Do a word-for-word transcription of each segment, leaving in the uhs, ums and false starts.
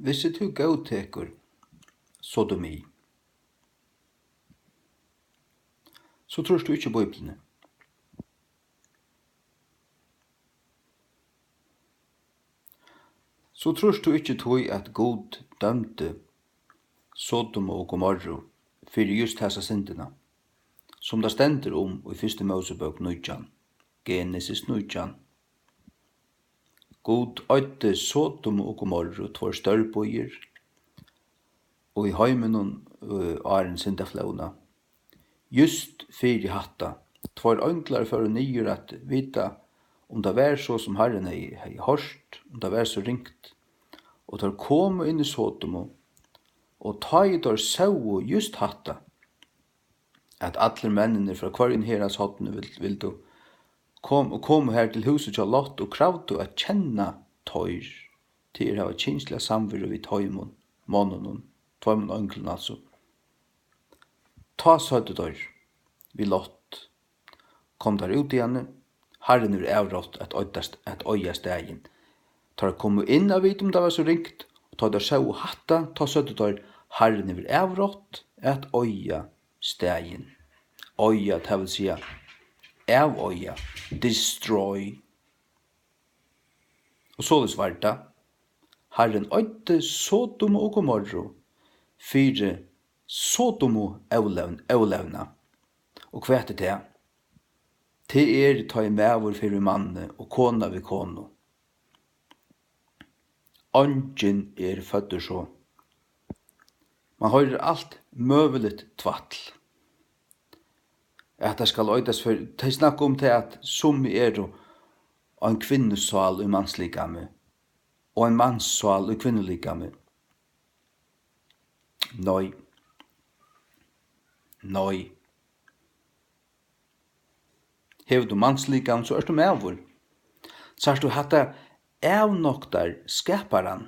Hvis tú góðtekur sodomi, so trýrt tú ikki Bíbliuni. So trýrt tú ikki tí, at Gud dømdi Sodomu og Gomorru fyri júst hasa syndina, sum tað stendur um í fyrstu Mósebók nítjan, Genesis nítjan. Gud oyddi Sodomu og Gomorru, tveir stórbýir, í heiminum, øh, áðrenn syndaflóðina. Júst fyri hatta, tveir einglar fóru niður at vita, um tað var so, sum Harrin hevði, hevði hoyrt, um tað var so ringt. Og teir komu inn í Sodomu, og tá ið teir sóu júst hatta, at allir menninir frá hvørjum heraðshorni vil-, vildu kom-, komu har til húsið hjá Lot og kravdu at kenna teir, tað er, hava kynsliga samveru við teimum monnunum, tveimum einglum altso. Tá søgdu teir við Lot: Kom teir út hiðani, Harrin hevur avrátt at oyggja st-, at oyggja staðin. Teir komu inn at vita, um tað var so ringt, og tá teir sóu hatta, tá søgdu teir: Harrin hevur avrátt at oyggja staðin. Oyggja, tað vil siga, avoyggja, destroy. Og soleiðis var tað. Harrin oyddi Sodomu og Gomorru fyri Sodomu ólevn-, ólevna. Og hvat er tað? Tað er, tá ið maður fer við manni og kona við konu. Eingin er føddur so. Man hoyrir alt møguligt tvætl. At tað skal oydast fyri, tey snakka um tað, at summi eru ein kvinnusál í manslíkami og ein manssál í kvinnulíkami. Nei. Nei. Hevur tú manslikam, so ert tú maður. Sært tú, hatta avnoktar skaparan.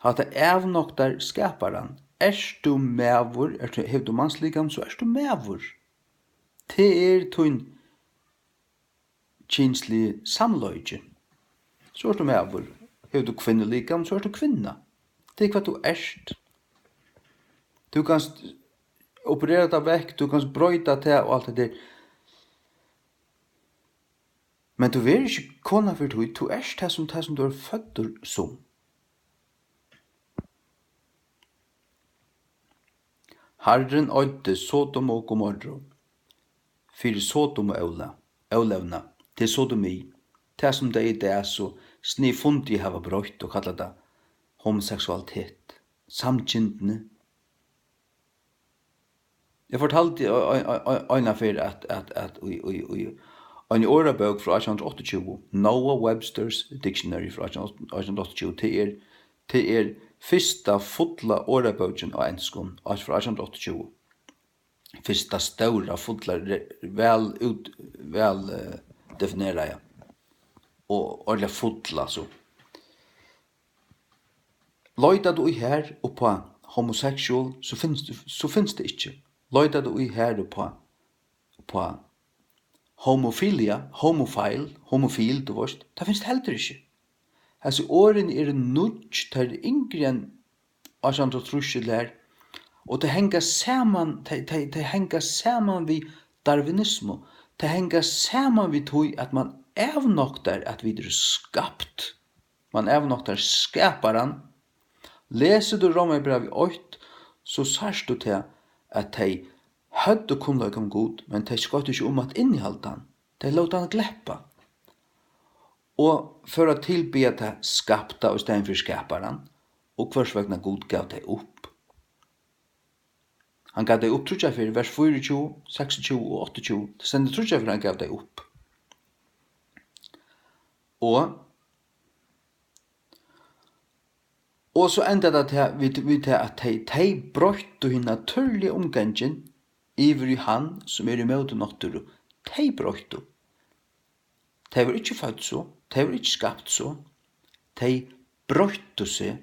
Hatta avnoktar skaparan. Ert tú maður, ert tú, hevur tú manslikam, so ert tú maður. Tað er tín kynsligi samleiki. So ert tú maður. Hevur tú kvinnulikam, so ert tú kvinna. Tað er hvat tú ert. Tú kanst operera tað vekk, tú kanst broyta tað og alt tað der. Men tú verður ikki kona fyri tí, tú ert tað sum, tað sum tú ert føddur sum. Harrin oyddi Sodomu og Gomorru fyri Sodomu óla-, ólevna, tað er sodomi, tað sum tey í dag so sniðfundiga hava broytt og kalla tað homoseksualitet, samkyndni. Eg fortaldi ei-, ei-, ei-, ei-, eina ferð, at, at, at í, í, í eini orðabók frá átjan hundrað og áttaogtjúgu, Noah Webster's Dictionary frá átjan, átjan hundrað og áttaogtjúgu, tað er, tað er fyrsta fulla orðabókin á enskum, á, frá átjan hundrað og áttaogtjúgu. Fyrsta stóra, fulla, re-, væl út-, væl, eh, defineraða og ordiliga fulla, so. Leitar tú í har uppá homosexual, so finst, so finst tað ikki. Leitar tú í har uppá, uppá homofilia, homophile, homofil, tú veist, tað finst heldur ikki. Hasi orðini eru nýggj, tað er yngri enn átjan hundrað og trýss ella har, og tað hanga saman, tað, tað, tað hanga saman við darwinismu, tað hanga saman við tí, at mann avnoktar, at vit eru skapt. Mann avnoktar skaparan. Lesur tú Rómarbrævið eitt, so sært tú tað, at tey høvdu kunnleika um Gud, men tey skoyttu ikki um at innihalda hann. Tey lótu hann gleppa. Og fóru at tilbiðja tað skapta í staðin fyri skaparan, og hvørs vegna Gud gav tey upp. Hann gav tey upp tríggjar ferðir, vers fýraogtjúgu, seksogtjúgu og áttaogtjúgu. Tað stendur tríggjar ferðir, hann gav tey upp. Og, og so endar tað til, við, við tað, at tey, tey broyttu hin natúrliga umgangin yvir í hann, sum er ímóti náttúru. Tey broyttu. Tey vóru ikki fødd so, tey vóru ikki skapt so. Tey broyttu seg.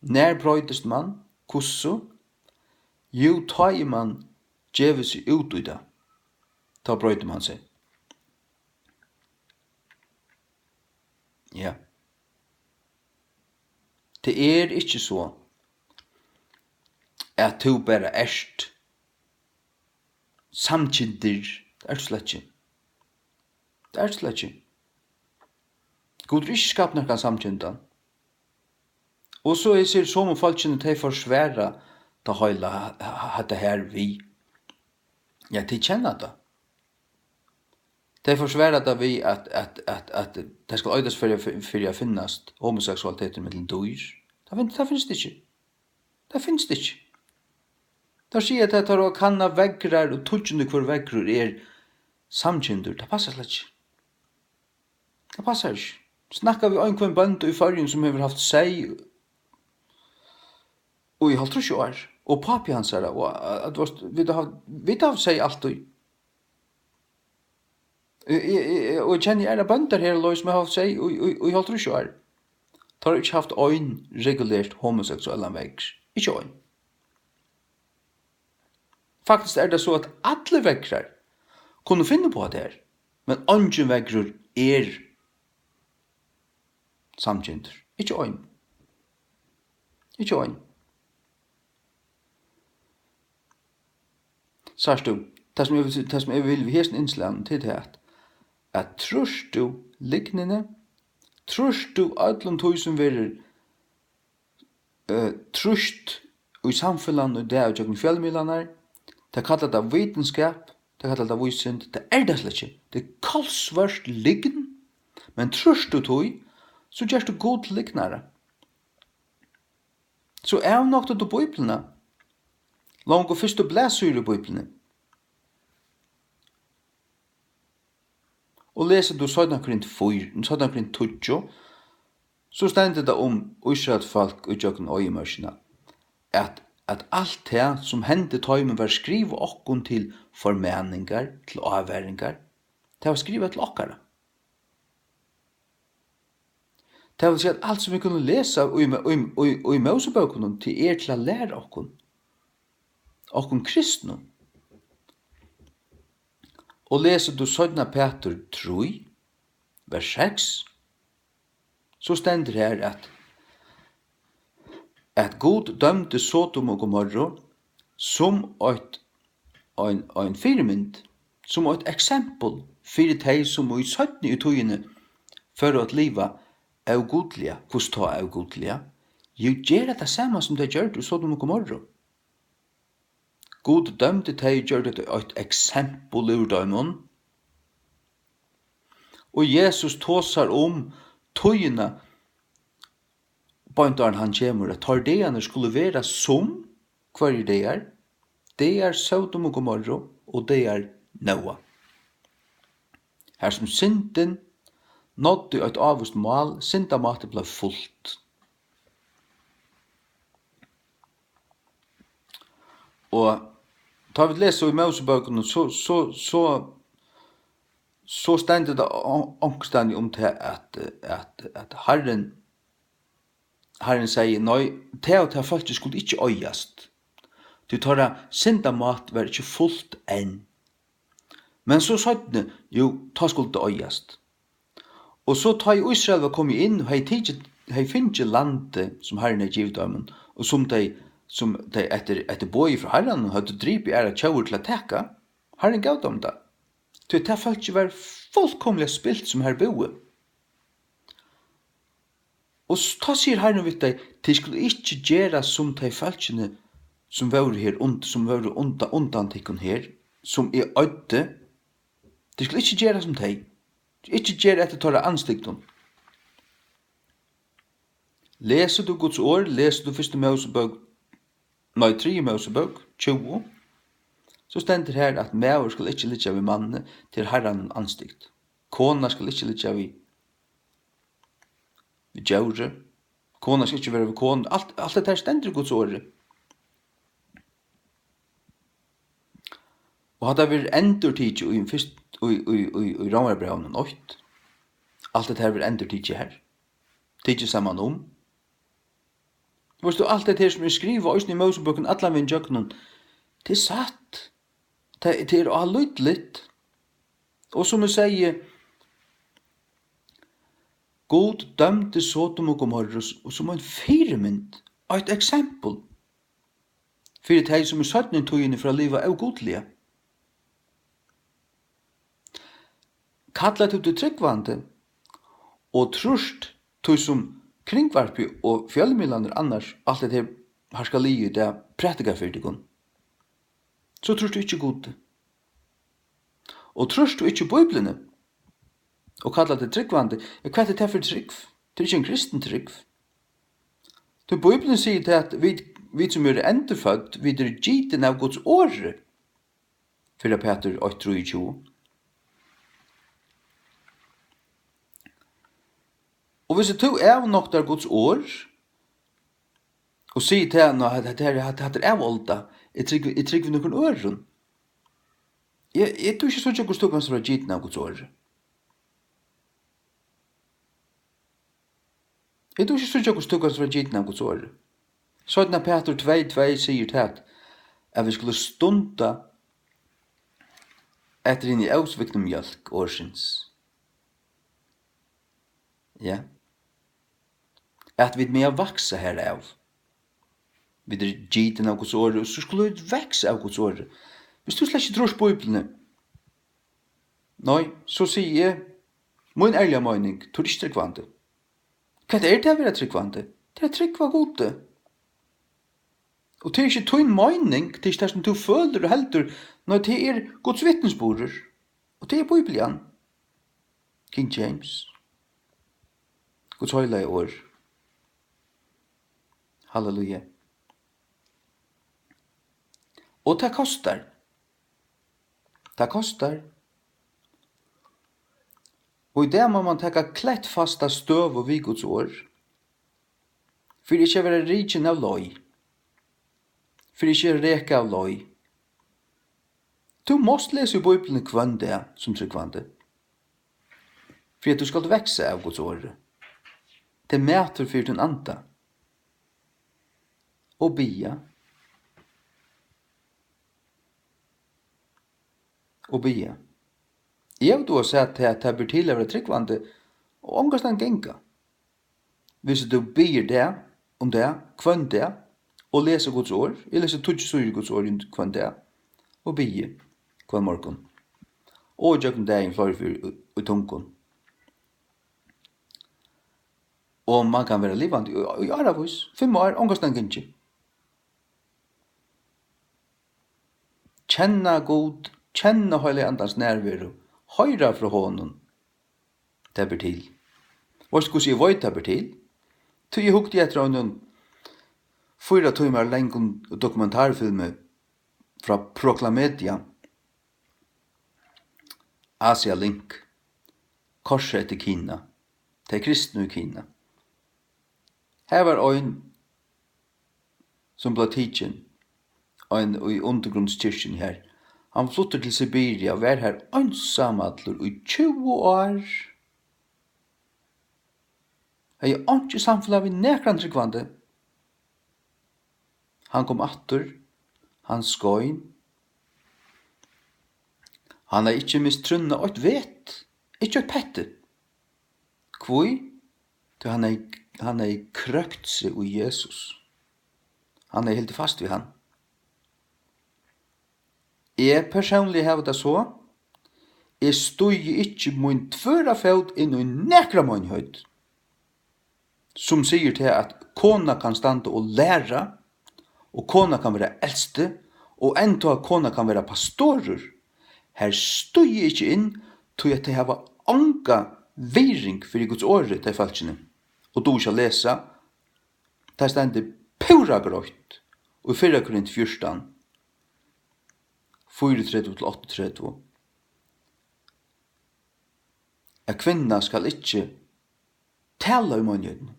Nær broytist mann? Hvussu? Jú, tá ið mann gevur seg út í tað, tá broytir mann seg. Ja. Tað er ikki so, at tú bara ert samkyndur. Tað ert tú slett ikki. Tað ert tú slett ikki. Gud hevur ikki skapt nakran samkyndan. Og so hesir somu fólkini, tey forsvara tað heila, ha-, ha-, hatta her við. Ja, tey kenna tað. Tey forsvara tað við, at, at, at, at tað skal eitast fyri, fyri, fyri at finnast homoseksualitetur millum dýr. Tað fin-, tað finst ikki. Tað finst ikki. Teir siga, at teir hava kannað veðrar og tíggju hvør veðrur er samkyndur. Tað passar slett ikki. Tað passar ikki. Snakka við ein hvønn bónda í Føroyum, sum hevur havt seyð í hálvtrýss ár, og pápi hansara, og, at, veitst, vit hava, vit hava seyð altíð. Eg, eg, eg, og eg kenni aðrar bøndar her, Loy, sum hava havt seyð í, í, í hálvtrýss ár. Teir hava ikki havt ein regulert homoseksuellan veðr. Ikki ein. Faktiskt er tað so, at allir veðrar kunnu finna upp á tað her, men eingin veðrur er samkyndur. Ikki ein. Ikki ein. Sært tú, tað sum eg vil, tað sum eg vil við hesum innslagnum, tað er tað, at, at trýrt tú lygnini, trýrt tú øllum tí sum verður, eh, trýtt í samfelagnum í dag gjøgnum fjølmiðlarnar, tað kallar tað vitinskap, tað kallar tað vísind, tað er tað slett ikki. Tað er kolsvørt lygn, men trýrt tú tí, so gerst tú Gud til lygnara. So avnoktar tú Bíbliuna, longu fyrstu blaðsíður í Bíbliuni. Og lesur tú seinna Korint fýra, seinna Korint tíggju, so stendur tað um Ísraels fólk í gjøgnum oyðimørkina, at, at alt tað, sum hendi teimum, var skrivað okkum til formaningar, til ávaringar. Tað var skrivað til okkara. Tað vil siga, at alt, sum vit kunnu lesa í, í, í, í Mósebókunum, tað er til at læra okkum, okkum kristnu. Og lesur tú seinna Pætur trý, vers seks, so stendur her, at, at Gud dømdi Sodom og Gomorru sum eitt, ein, ein fyrimynd, sum eitt eksempel fyri tey, sum í seinni í tíðini fóru at liva ógudliga. Hvussu tá ógudliga? Jú, gera tað sama, sum tey gjørdu í Sodom og Gomorru. Gud dømdi tey, gjørdi eitt eksempel úr teimum. Og Jesus tosar um tíðina, beint áðrenn hann kemur, at teir dagarnir skulu vera sum hvørjir dagar? Dagar Sódom og Gomorru og dagar Nóa. Har sum syndin náddi eitt ávíst mál, syndamáti bleiv fult. Og tá vit lesa í Mósebókunum, so, so, so, so stendur tað on-, onkustaðni um tað, at, at, at Harrin, Harrin segði, nei, tað og tað fólkið skuldi ikki oyðast, tí teirra syndamát var ikki fult enn. Men so seinni, jú, tá skuldi tað oyðast. Og so tá ið Ísrael var komið inn og hevði tikið, hevði fingið landið, sum Harrin hevði givið teimum, og sum tey, sum tey eftir, eftir boði frá Harranum høvdu dripið aðrar tjóðir til at taka, Harrin gav teimum tað. Tí tað fólkið var fullkomiliga spilt, sum har búði. Og s-, tá sigur Harrin við tey, tit skulu ikki gera sum tey fólkini, sum vóru her und-, sum vóru undan, undan tykkum her, sum eg øddi. Tit skulu ikki gera sum tey. Ikki gera eftir teirra andstygdum. Lesur tú Guds orð, lesur tú fyrstu Mósebók, nei, triðju Mósebók, tjúgu, so stendur her, at maður skal ikki liggja við manni, tað er Harranum andstygt. Kona skal ikki liggja við, við djóri. Kona skal ikki vera við konu. Alt, alt hetta her stendur í Guds orði. Og hatta verður endurtikið í fyrst, í, í, í, í Rómarbrævinum eitt. Alt hetta her verður endurtikið her. Tikið saman um. Veitst tú, alt hetta her, sum er skrivað, eisini í Mósebókum, allan vegin gjøgnum, tað er satt. Tað, tað er álítligt. Og sum eg segði, Gud dømdi Sodom og Gomorru s-, sum ein fyrimynd, eitt eksempel fyri tey, sum í seinnu tíðini fara at liva ógudliga. Kallar tú teg trúgvandi og trýrt tí, sum Kringvarpið og fjølmiðlarnir annars alt hetta her harðskaliga í dag prædika fyri tykkum, so trýrt tú ikki Gudi. Og trýrt tú ikki Bíbliuni og kallar teg trúgvandi, ja, hvat er tað fyri trúgv? Tað er ikki ein kristin trúgv. Tí Bíbliuni sigur tað, at vit, vit sum eru endurfødd, vit eru gitin av Guds orði. Fyrra Pætur eitt trýogtjúgu. Og hvis tú avnoktar Guds orð, og sigur til hana, at hetta her, at hatta er avlda, eg trúgvi, eg trúgvi nøkrum øðrum. Eg, eg trúgvi ikki, so hvussu tú kanst vera gitin av Guds orði. Eg trúgvi ikki, so hvussu tú kanst vera gitin av Guds orði. Seinna Pætur tvey tvey sigur tað, at vit skulu stunda eftir hini ósviknu mjólk orðsins. Ja. At vit mega vaksa herav. Vit eru gitin av Guds orði, og so skulu vit vaksa av Guds orði. Hvis tú slett ikki trýrt Bíbliuni, nei, so sigi eg, mín ærliga meining, tú ert ikki trúgvandi. Hvat er tað at vera trúgvandi? Tað er at trúgva Gudi. Og tað er ikki tín meining, tað er ikki tað, sum tú følir og heldur. Nei, tað er Guds vitnisburður. Og tað er Bíblian. King James. Guds heilaga orð. Halleluja. Og tað kostar. Tað kostar. Og í dag má mann taka klettfasta støðu við Guds orð, fyri ikki at vera rikin av leið, fyri ikki at reka av leið. Tú mást lesa í Bíbliuni hvønn dag sum trúgvandi, fyri at tú skalt vaksa av Guds orði. Tað er matur fyri tín anda. Og biðja. Og biðja. Eg havi dugað sæð tað, at tað ber til at vera trúgvandi og ongastaðni ganga. Hvis tú biður dag um dag, hvønn dag, og lesur Guds orð, eg lesi tíggju síður í Guds orð hvønn dag, og biði hvønn morgun, og gjøgnum dagin fleiri ferð í, í tungum. Og mann kann vera livandi í, í áravís, fimm ár, ongastaðni gingið. Kenna Gud, kenna Heilaga Andans nærveru, hoyra frá honum. Tað ber til. Veitst, hvussu eg veit, tað ber til? Tí eg hugdi eftir einum fýra tímar langum dokumentarfilmi frá Proklamedia, Asia Link, korsett í Kina, tey kristnu í Kina. Har var ein, sum bleiv tikin, ein í undirgrundskirkjuni har. Hann fluttur til Sibiria, var har einsamallur í tjúgu ár. Hevði einki samfelag við nakran trúgvandi. Hann kom aftur, hann skein. Hann hevði ikki mist trúnna eitt vet, ikki eitt petti. Hví? Tí hann hevði, hann hevði krøkt seg í Jesus. Hann hevði hildið fast við hann. Eg persónliga havi tað so, eg stígi ikki mín tvøra fót inn í nakra meinigheit, sum sigur tað, at kona kann standa og læra, og kona kann vera elsti, og enntá kona kann vera pastorur. Har stígi eg ikki inn, tí at tey hava onga virðing fyri Guds orði, tey fólkini, og duga ikki at lesa. Tað stendur púra greitt í fyrra Korint fjúrtan, fýraogtretivu til áttaogtretivu, at kvinna skal ikki tala í meinigheitini.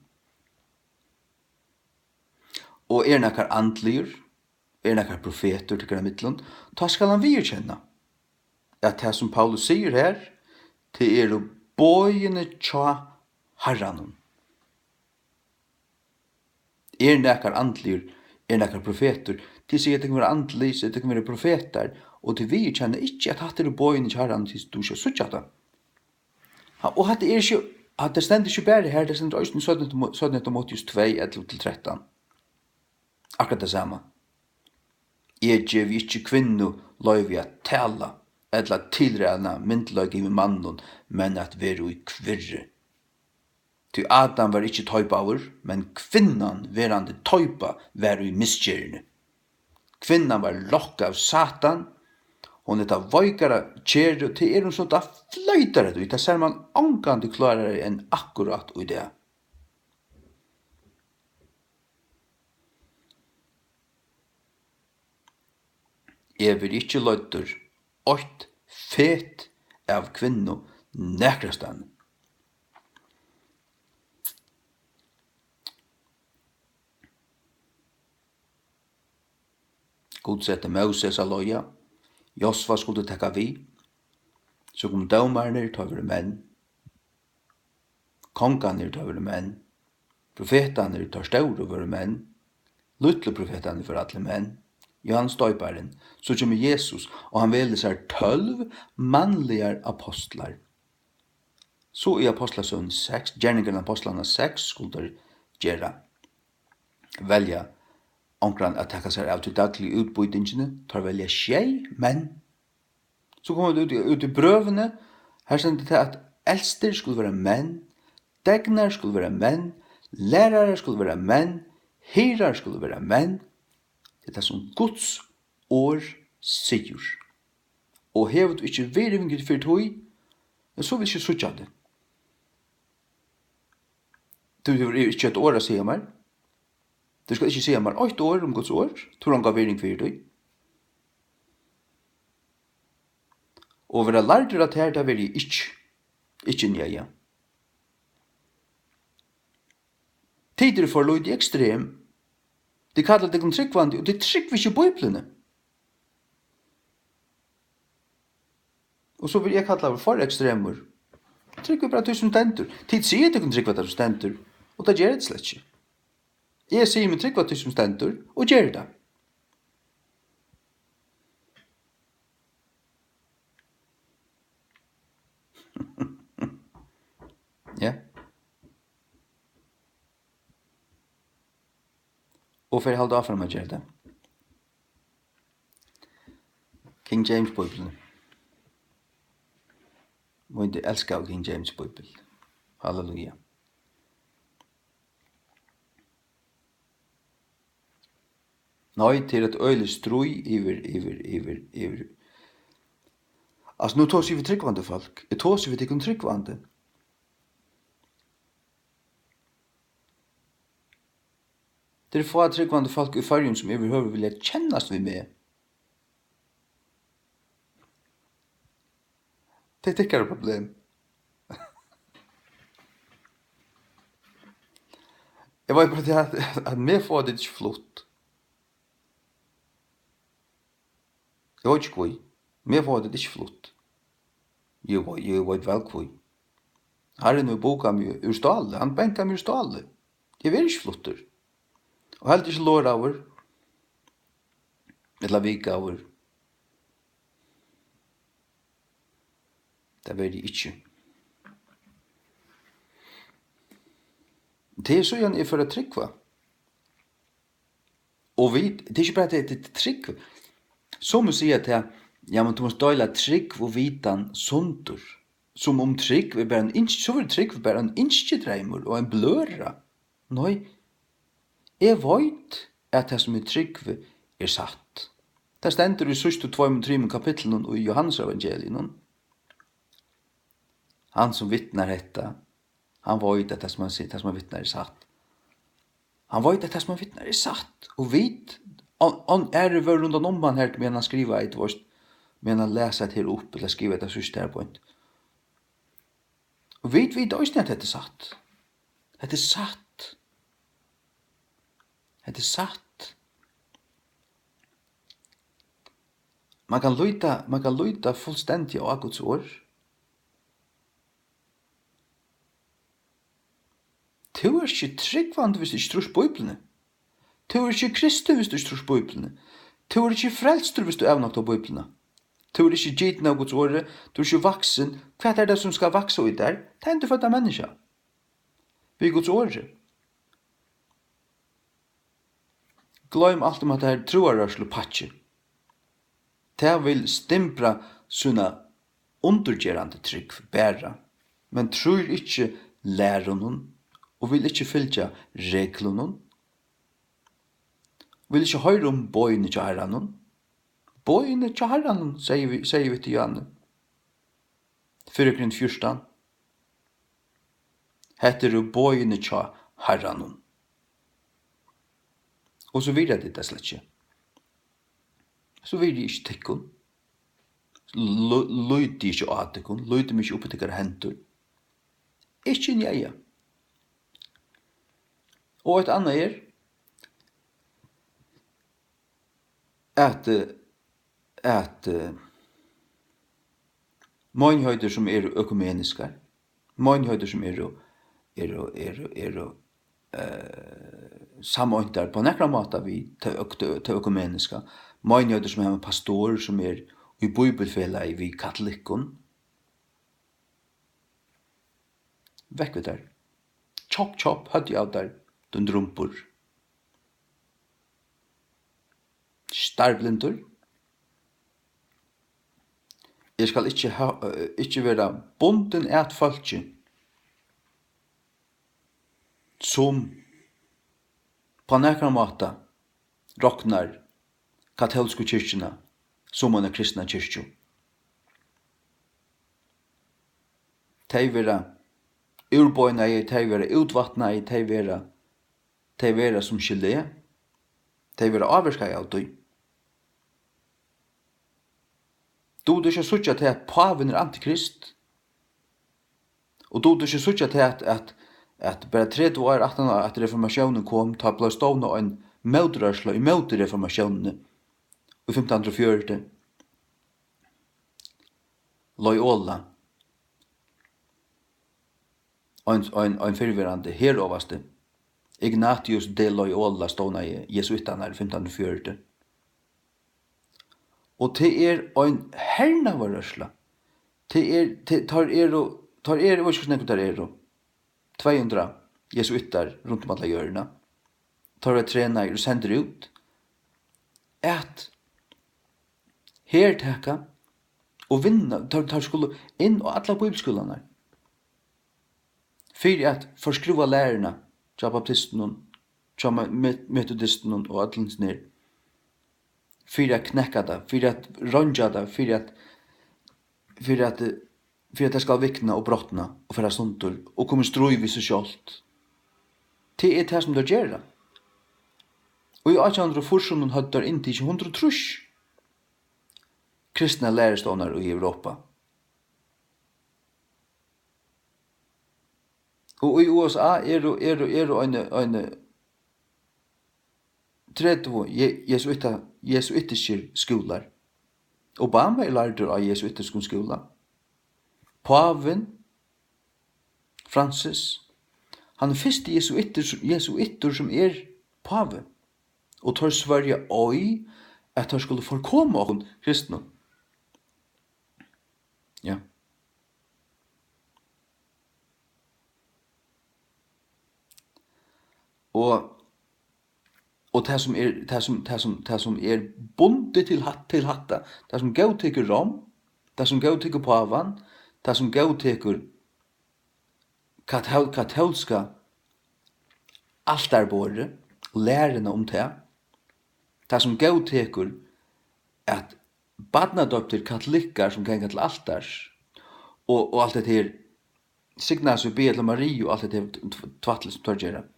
Og er nakar andligur, er nakar profetur tykkara millum, tá skal hann viðurkenna, at tað, sum Paulus sigur her, tað eru boðini hjá Harranum. Er nakar andligur, er nakar profetur? Tit siga, at tit kunnu vera andlig, so tit kunnu vera profetar, og tit viðurkenna ikki, at hatta eru boðini hjá Harranum, tit duga ikki at síggja hatta. Ha, og hatta er ikki at tað stendur ikki bara her, tað stendur eisini í seinna Timo-, seinna Timoteus tvey, ellivu til trettan. Akkurát tað sama. Eg gevi ikki kvinnu loyvi at tala ella tilræna myndugleika yvir manninum, men at vera í kvirri. Tí Adam var ikki teipaður, men kvinnan, verandi teipa, var í misgerðini. Kvinnan var lokkað av Satan, hon er tað veikara kerið, og tað er hon, sum tað floytar eftir, tað sær mann ongantíð klárari enn akkurát í dag. Eg verði ikki leiddur eitt fet av kvinnu nakrastaðni. Gud setti Móses at leiða. Josva skuldi taka við. So komu dómararnir, teir vóru menn. Kongarnir, teir vóru menn. Profetarnir, teir stóru, vóru menn. Lítlu profetarnir vóru allir menn. Jóhannes Doyparin, so kemur Jesus, og hann velur sær tólv mannligar apostlar. So í Apostlasøguni seks, Gerningarnar Apostlarna seks, skulu teir gera, velja onkran at taka sær av tí dagligu útbýtingini. Teir velja sjey menn. So koma vit út í, út í brøvini. Her stendur tað, at elstir skulu vera menn, degnar skulu vera menn, lærarar skulu vera menn, hirðar skulu vera menn. Tað er tað, sum Guds orð sigur. Og hevur tú ikki virðingu fyri tí, ja, so vil eg ikki síggja teg. Tú hevur ikki eitt orð at siga mær. Tú skalt ikki siga mær eitt orð um Guds orð. Tú hevur onga virðing fyri tí. Og vera lærdur av tær, tað verði eg ikki. Ikki, ja, ja. Tit eru for lítið ekstrem. Tit kalla tykkum trúgvandi, og tit trúgva ikki Bíbliuni. Og so verði eg kallaður for ekstremur. Trúgvi bara tí sum stendur. Tit siga, tykkum trúgva tað sum stendur, og tað gera tit slett ikki. Eg sigi meg trúgva tí sum stendur, og geri tað. Ja. Og fer halda áfram at gera tað. King James Bíbliuni. Mín elskaða King James Bíbel. Halleluja. Nei, tað er eitt øgiligt stríð yvir, yvir, yvir, yvir. Altso, nú tosi eg við trúgvandi fólk. Eg tosi við tykkum trúgvandi. Tað eru fá trúgvandi fólk í Føroyum, sum yvirhøvur vilja kennast við meg. Tað er tykkara problem. Eg veit bara tað, at, at meg fáa tit ikki flutt. Eg veit ikki hví. Meg fáa tit ikki flutt. Eg veit, eg veit væl hví. Harrin hevur bukað meg úr stáli. Hann bankar meg úr stáli. Eg verði ikki fluttur. Og heldur ikki loraður. Ella vikaður. Tað verði eg ikki. Tað er síðan eg fór at trúgva. Og vit, tað er ikki bara tað, tað er trúgv. Summi siga tað, ja, men tú mást deila trúgv og vitan sundur. Sum um trúgv er bara ein ynsk-, so verður trúgv bara ein ynskidreymur og ein bløra. Nei, eg veit, at tað, sum eg trúgvi, er satt. Tað stendur í síðstu tveimum, trimum kapitlunum í Jóhannesevangeliinum. Hann, sum vitnar hetta, hann veit, at tað, sum hann si-, tað, sum hann vitnar, er satt. Hann veit, at tað, sum hann vitnar, er satt. Og vit, on, on, aðrir vóru rundan um hann her, meðan hann skrivaði, tú veist, meðan hann las hetta her upp, ella skrivaði hetta síðsta her beint. Og vit vita eisini, at hetta er satt. Hetta er satt. Hetta er satt. Man kann líta, man kann líta fullstendiga á Guds orð. Tú ert ikki trúgvandi, viss tú ikki trýrt Bíbliuni. Tú ert ikki kristin, viss tú ikki trýrt Bíbliuni. Tú ert ikki frelstur, viss tú avnoktar Bíbliuna. Tú ert ikki gitin av Guds orði, tú ert ikki vaksin. Hvat er tað, sum skal vaksa í tær? Tað endurfødda menniskja. við Guds orði. Gloym alt um hatta her trúarrørslupakki. Tað vil stimbra sína undirgerandi trúgv bara, men trýr ikki lærunum og vil ikki fylgja reglunum, vil ikki hoyra um boðini hjá Harranum. Boðini hjá Harranum, segði vi, segði við Johanne. Fyrra Korint fjúrtan. Hetta eru boðini hjá Harranum. Og so virða tit tað slett ikki. So virði eg ikki tykkum. Lú-, líti ikki á tykkum, líti meg ikki upp í tykkara hendur. Ikki inn í eyga. Og eitt annað er, at, eh, at, eh, meinigheiter, sum eru økumeniskar, meinigheiter, sum eru, eru, eru, eru, eh, sameintar á nakran máta við tað øk-, tað, tað økumeniska, meinigheiter, sum hava ein pastor, sum er í bíbilfelagi við katolikkum, vekk við tær. Chop, chop, høvdið av tær, tú drumbur. Starblindur. Eg skal ikki ha-, eh, ikki vera bundin at fólki, sum á nakran máta roknar katólsku kirkjuna sum eina kristna kirkju. Tey verða úrbeinaði, tey verða útvatnaði, tey verða, tey verða sum gelé, tey verða ávirkaði av tí. Dugir tú ikki at síggja tað, at pávin er antikrist? Og dugir tú ikki at síggja tað, at, at, at bara tretivu ár aftan á, at reformatiónin kom, tá bleiv stovnað ein mótrørsla ímóti reformatiónini í fimtan hundrað og fjøruti? Loyola, ein, ein, ein fyrrverandi herovasti, Ignatius de Loyola, stovnaði jesuittarnar í fimtan hundrað og fjøruti. Og tað er ein hernaðarrørsla. Tað er, tað, teir eru, teir eru, eg veit ikki, hvussu nógvir teir eru, tvey hundrað jesuittar runt um alla jørðina. Teir verða trenaðir og sendir út at hertaka og vinna. Teir, teir skulu inn á allar bíbliuskúlarnar fyri at forskrúva læruna hjá baptistunum, hjá me-, me-, metodistunum og øllum sum er, fyri at knekka tað, fyri at reingja tað, fyri at, fyri at, eh, fyri at tað skal vikna og brotna og fara sundur og koma í stríð við seg sjálvt. Tað er tað, sum teir gera. Og í átjan hundrað og fýrsunum høvdu teir inntikið hundrað og trýss kristnar lærustovnar í Europa. Og í U S A eru, eru, eru eini, eini tretivu je-, jesuitta-, jesuittiskir skúlar. Obama er lærdur á jesuittiskum skúla. Pávin, Francis, hann er fyrsti jesuittur, jesuittur, sum er pávi. Og teir svørja eið, at teir skulu forkoma okkum kristnum. Ja. Og, og tað, sum er, tað, sum, tað, sum, tað, sum er bundið til hatt-, til hatta, tað, sum góðtekur Rom, tað, sum góðtekur pávan, tað, sum góðtekur katól-, katólska altarborðið og læruna um tað, tað, sum góðtekur, at barnadoyptir katolikkar, sum ganga til altars, og, og alt hetta her, signa seg, biðja til Mariu og alt hetta her tv-, tvætlið, sum teir gera,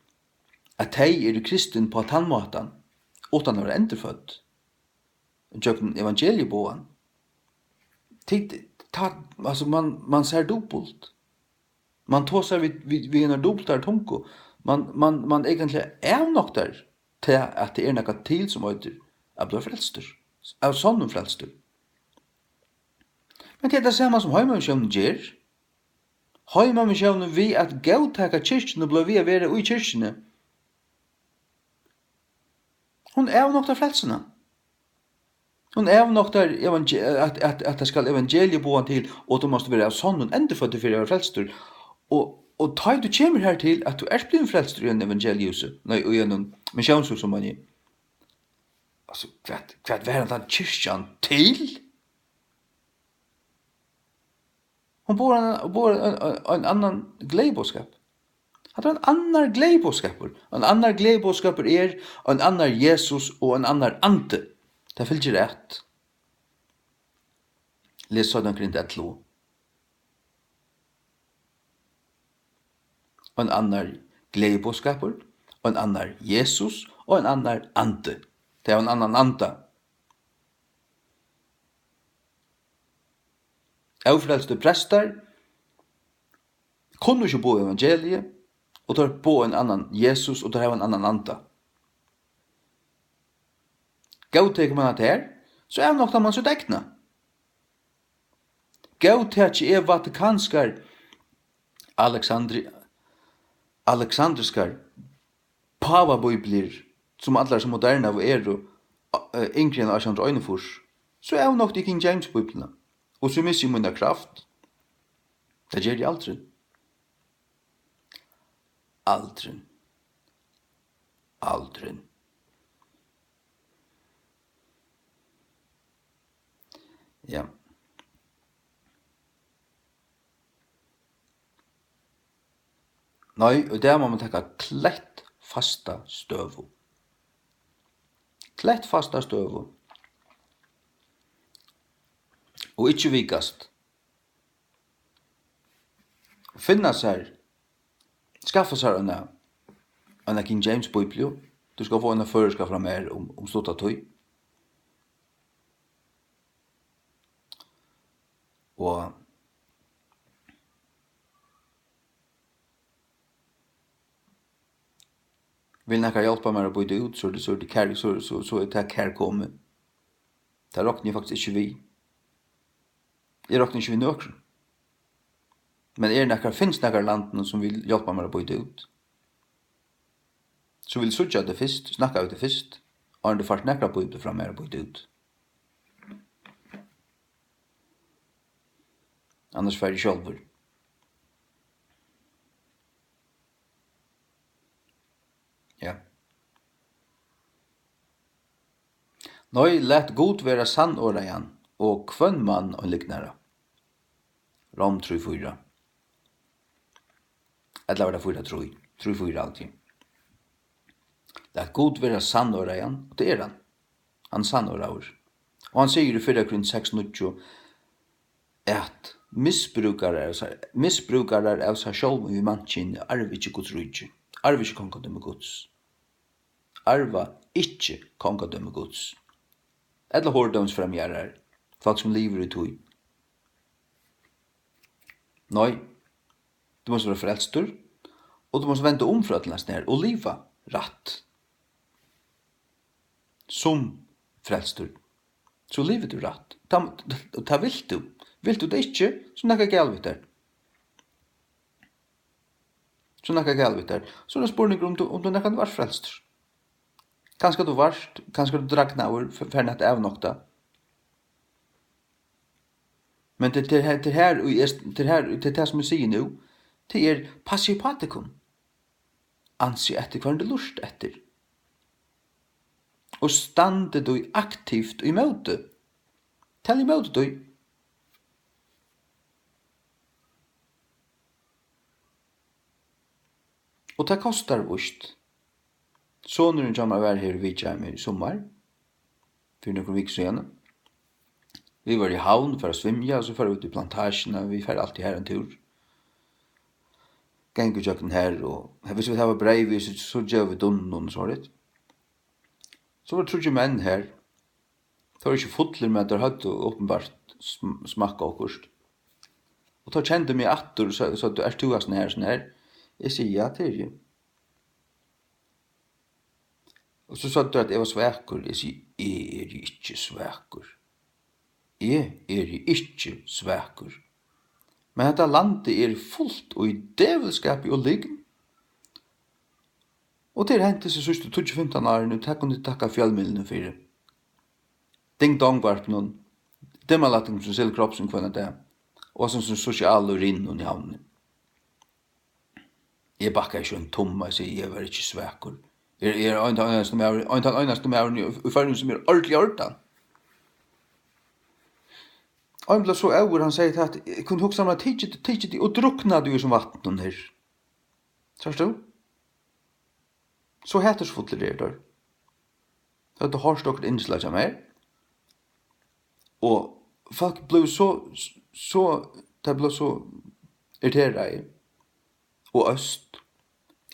at tey eru kristin á tann mátan, uttan at vera endurfødd gjøgnum evangelieboðan. Tit, tá, altso, mann, mann sær dupult. Mann tosar við, við, við eina dupultari tungu. Mann, mann, mann eigentliga avnoktar tað, at tað er nakað til, sum eitur at blíva frelstur. Av sonnum frelstur. Men tað er tað sama, sum Heimamissiónin ger. Heimamissiónin, við at góðtaka kirkjuna og blíva við at vera í kirkjuni, hon avnoktar frelsuna. Hon avnoktar evange-, at, at, at tað skal evangelieboðan til, og tú mást vera av sonnum endurføddur fyri at vera frelstur. Og, Og tá ið tú kemur her til, at tú ert blivin frelstur í einum evangeliusi, nei, í einum missiónshúsi, meini eg. Altso, hvat, hvat var hendan kirkjan til? Hon boðar ein, boðar ein, ein, ein annan gleðiboðskap. Hatta er ein annar gleðiboðskapur. Ein annar gleðiboðskapur er ein annar Jesus og ein annar andi. Tað fylgir at. Les seinna Korint ellivu. Ein annar gleðiboðskapur, ein annar Jesus og ein annar andi. Tað er ein annan anda. Ófrelstir prestar kunnu ikki boða evangeliið, og teir boða ein annan Jesus, og teir hava ein annan anda. Góðtekur mann hatta her, so avnoktar mann sítt egna. Góðtaki eg vatikanskar, Alexandri-, alexandriskar pávabíbliur, sum allar so modernar og eru, eh, yngri enn átjan hundrað og einogfýrs, so avnokti eg King James Bíbliuna, og so missi eg mína kraft. Tað geri eg aldrin. Aldrin. Aldrin. Ja. Nei, í dag má mann taka klettfasta støðu. Klettfasta støðu. Og ikki vikast. Finna sær, skaffa sær eina, eina King James Bíbliu. Tú skal fáa eina føroyska frá mær um, um stutta tíð. Og vil nakar hjálpa mær at býta út, so er tað, so er tað kær-, so, so, so er tað kærkomið. Tað rokni eg faktiskt ikki við. Eg rokni ikki við nøkrum. Men er nakar, finst nakar í landinum, sum vil hjálpa mær at býta út? So vil eg síggja teg fyrst, snakka við teg fyrst, áðrenn tú fært nakra bíbliu frá mær at býta út. Annars fari eg sjálvur. Ja. Nei, lat Gud vera sannorðaðan, og hvønn mann ein lygnara. Rom trý fýra. Ella var tað fýra trý? Trý fýra, altíð. Lat Gud vera sannorðaðan, og tað er hann. Hann er sannorðaður. Og hann sigur í fyrra Korint seks níggju, at misbrúkarar av sær, misbrúkarar av sær sjálvum við mankyni arva ikki Guds ríki, arva ikki kongadømi Guds. Arva ikki kongadømi Guds. Ella hordómsfremjarar, fólk sum livir í tí. Nei, tú mást vera frelstur, og tú mást venda um frá øllum hasum her og liva rætt. Sum frelstur, so livir tú rætt. Tað, tað vilt tú. Vilt tú tað ikki, so er nakað galið við tær. So er nakað galið við tær. So er ein spurningur, um tú, um tú nakrantíð vart frelstur. Kanska tú vart, kanska tú dragnaður, f-, farin at avnokta. Men tað, tað er her, tað er her, ið eg, tað er her, tað er tað, sum eg sigi nú. Tað er, passið uppá tykkum. Ansið eftir, hvørjum tit lurta eftir. Og standið tí aktivt ímóti. Tal ímóti tí. Og tað kostar víst. Sonurin hjá mær var her og vitjaði meg í summar, fyri nøkrum vikum síðani. Vit vóru í Havn, fóru at svimja, og so fóru vit í Plantasjuna, vit fara altíð har ein túr. Ganga ígjøgnum har, og hvis vit hava breyð við, so, so geva vit dunnunum og sovorðið. So vóru tríggir menn har. Teir vóru ikki fullir, men teir høvdu openbart sm-, smakkað okkurt. Og teir kendu meg aftur, og sø-, søgdu: "Ert tú hasin her, hasin her?" Eg sigi: "Ja, tað eri eg." Og so søgdu teir, at eg var svakur. Eg sigi: "Eg eri ikki svakur. Eg eri ikki svakur. Men hetta landið er fult í djevulskapi og lygn." Og tað er hent hesi síðstu tíggju fimtan árini, og tað kunnu tit takka fjølmiðlunum fyri. Ding Dong Varpinum, Dimmalættingum, sum selur kropp sín hvønn dag, og sum, sum sosialu rinum í Havnini. Eg bakkaði ikki ein tumma, eg sigi, eg var ikki svakur. Eg, eg eri ein tann einasti maður, ein tann einasti maðurin í, í Føroyum, sum er ordiliga í ordan. Ein bleiv so óður, hann segði, at eg kundi hugsa mær, tikið, tikið teg og druknað í hesum vatninum her. Sært tú? So hatursfullir eru teir. Høvdu hoyrt okkurt innslag hjá mær. Og fólk blivu so, so, tey blivu so irriteraði og øst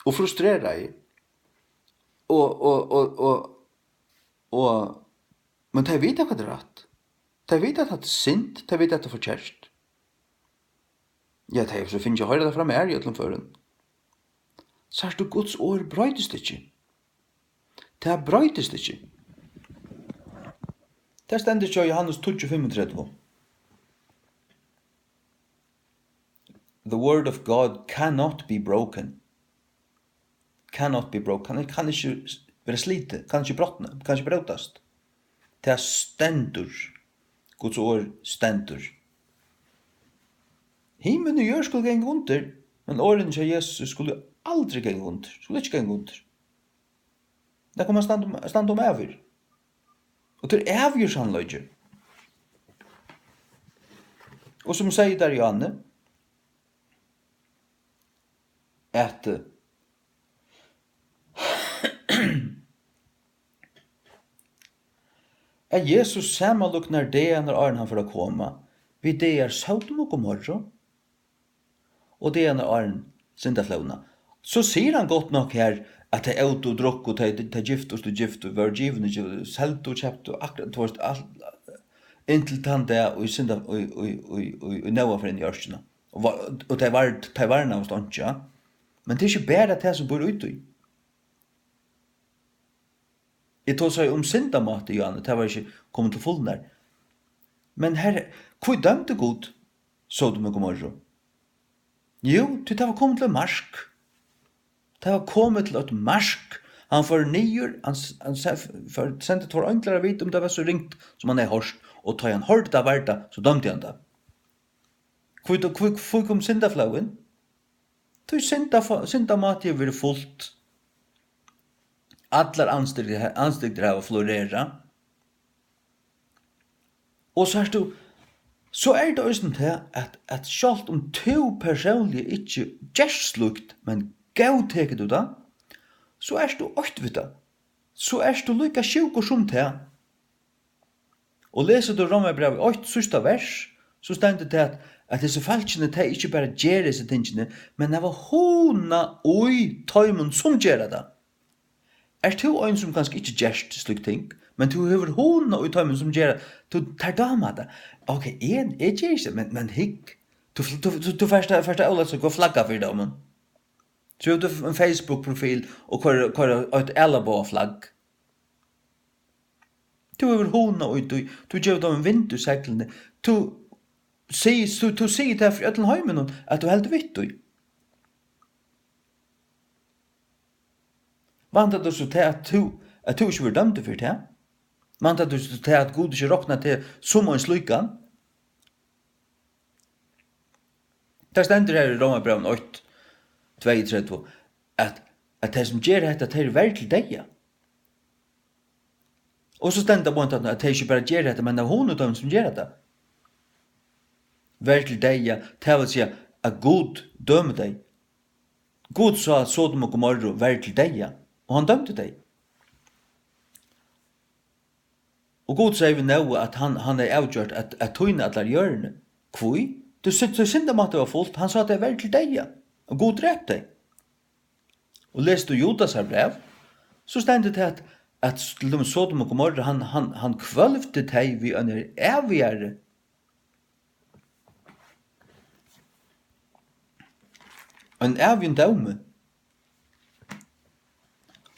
og frustreraði. Og, og, og, og, og, men tey vita, hvat er rætt. Tey vita, at hatta er synd, tey vita, at hatta er forkert. Ja, tey hava so fingið at hoyra tað frá mær í øllum førum. Sært tú, Guds orð broytist ikki. Tað broytist ikki. Tað stendur hjá Johannes tíggju fimmogtretivu. The word of God cannot be broken. Cannot be broken. Kann, kann ikki vera slitið, kann ikki brotna, kann ikki brótast. Tað stendur. Guds orð stendur. Himin og jørð skulu ganga undir, men orðini hjá Jesus skulu aldri ganga undir, skulu ikki ganga undir. Tað koma at standa um, standa um ævir. Og tað er ævigur sannleiki. Og sum segði Darianne, at, eh, at Jesus samanlíknar dagarnar, áðrenn hann fer at koma, við dagar Sódom og Gomorru og dagarnar áðrenn syndaflóðina. So sigur hann gott nokk her, at tey ótu og drukku, tey, tey giftust og giftu, vóru givin og givin, seldu og keyptu, akkurát, tú veist, alt, inntil tann dag, í synda-, í, í, í, í, í Nóa fer inn í ørkina. Og var, og tey var, tey varnaðust einki, ja. Men tað er ikki bara tað sum býr í tí. Eg tosaði um syndamáta, Johanne, tað var ikki komið til fulnar. Men Herre, hví dømdi Gud Sodom og Gomorru? Jú, tí tað var komið til eitt mark. Tað var komið til eitt mark. Hann fór niður, hann s-, hann se-, fór, sendi tveir einglar at vita um tað var so ringt, sum hann hevði hoyrt, og tá hann hoyrdi tað var tað, so dømdi hann tað. Hví, hví, hví kom syndaflóðin? Tí synda-, syndamátið hevur verið fult. Allar andstygdir, andstygdir hava florerað. Og sært tú, so er tað eisini tað, at, at sjálvt um tú persónliga ikki gert slíkt, men góðtekur tú tað, so ert tú eitt við tað. So ert tú líka sjúkur sum tað. Og lesur tú Rómarbrævið eitt, síðsta vers, so stendur tað, at, at hesi fólkini, tey ikki bara gera hesi tingini, men hava hugna í teimum, sum gera tað. Ert tú ein, sum kanska ikki gert slík ting, men tú hevur hugna í teimum, sum gera, tú, tær dámar tað. Ok, eg, eg geri ikki tað, men, men hygg, tú, tú, tú, tú fert at, fert at ólavsøku og flagga fyri teimum. So hevur tú ein Facebook-profil og koyrir, koyrir eitt ælaboga-flagg. Tú hevur hugna í tí, tú gevur teimum vind í seglini. Tú sig-, tú, tú sigur tað fyri øllum heiminum, at tú heldur við tí. Væntar tú so tað, at tú, at tú ikki verður dømdur fyri tað? Væntar tú so tað, at Gud ikki roknar teg sum ein slíkan? Tað stendur her í Rómarbrævinum eitt, tveyogtretivu, at, at tey, sum gera hetta, tey eru verd til deyða. Og so stendur tað beint aftan, at tey ikki bara gera hetta, men av hugna teimum, sum gera tað. Verð til deyða, tað vil siga, at Gud dømir tey. Gud sá Sodom og Gomorru verð til deyða, og hann dømdi tey. Og Gud segði við Nóa, at hann, hann hevði avgjørt at, at týna allari jørðini. Hví? Tí sy-, tí syndamátið var fult, hann sá tey verð til deyða, og Gud drap tey. Og lesur tú Judasar bræv, so stendur tað, at, at til dømis Sodom og Gomorra, hann, hann, hann kvølvdi tey við einari ævigari, ein ævigum dómi.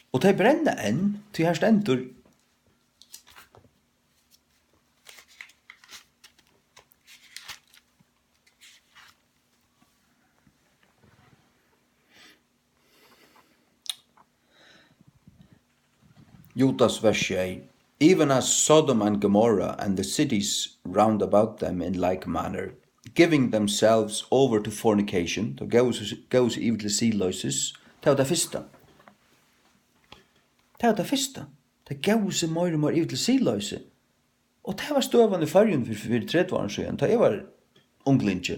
Og tey brenna enn, tí her stendur, Judas, vers sjey. Even as Sodom and Gomorrah and the cities round about them in like manner. Giving themselves over to fornication, teir góvu seg, góvu seg yvir til siðloysis. Tað var tað fyrsta. Tað var tað fyrsta. Teir góvu seg meira og meira yvir til siðloysi. Og tað var støðan í Føroyum fyri, fyri tretivu árum síðan, tá eg var unglingi.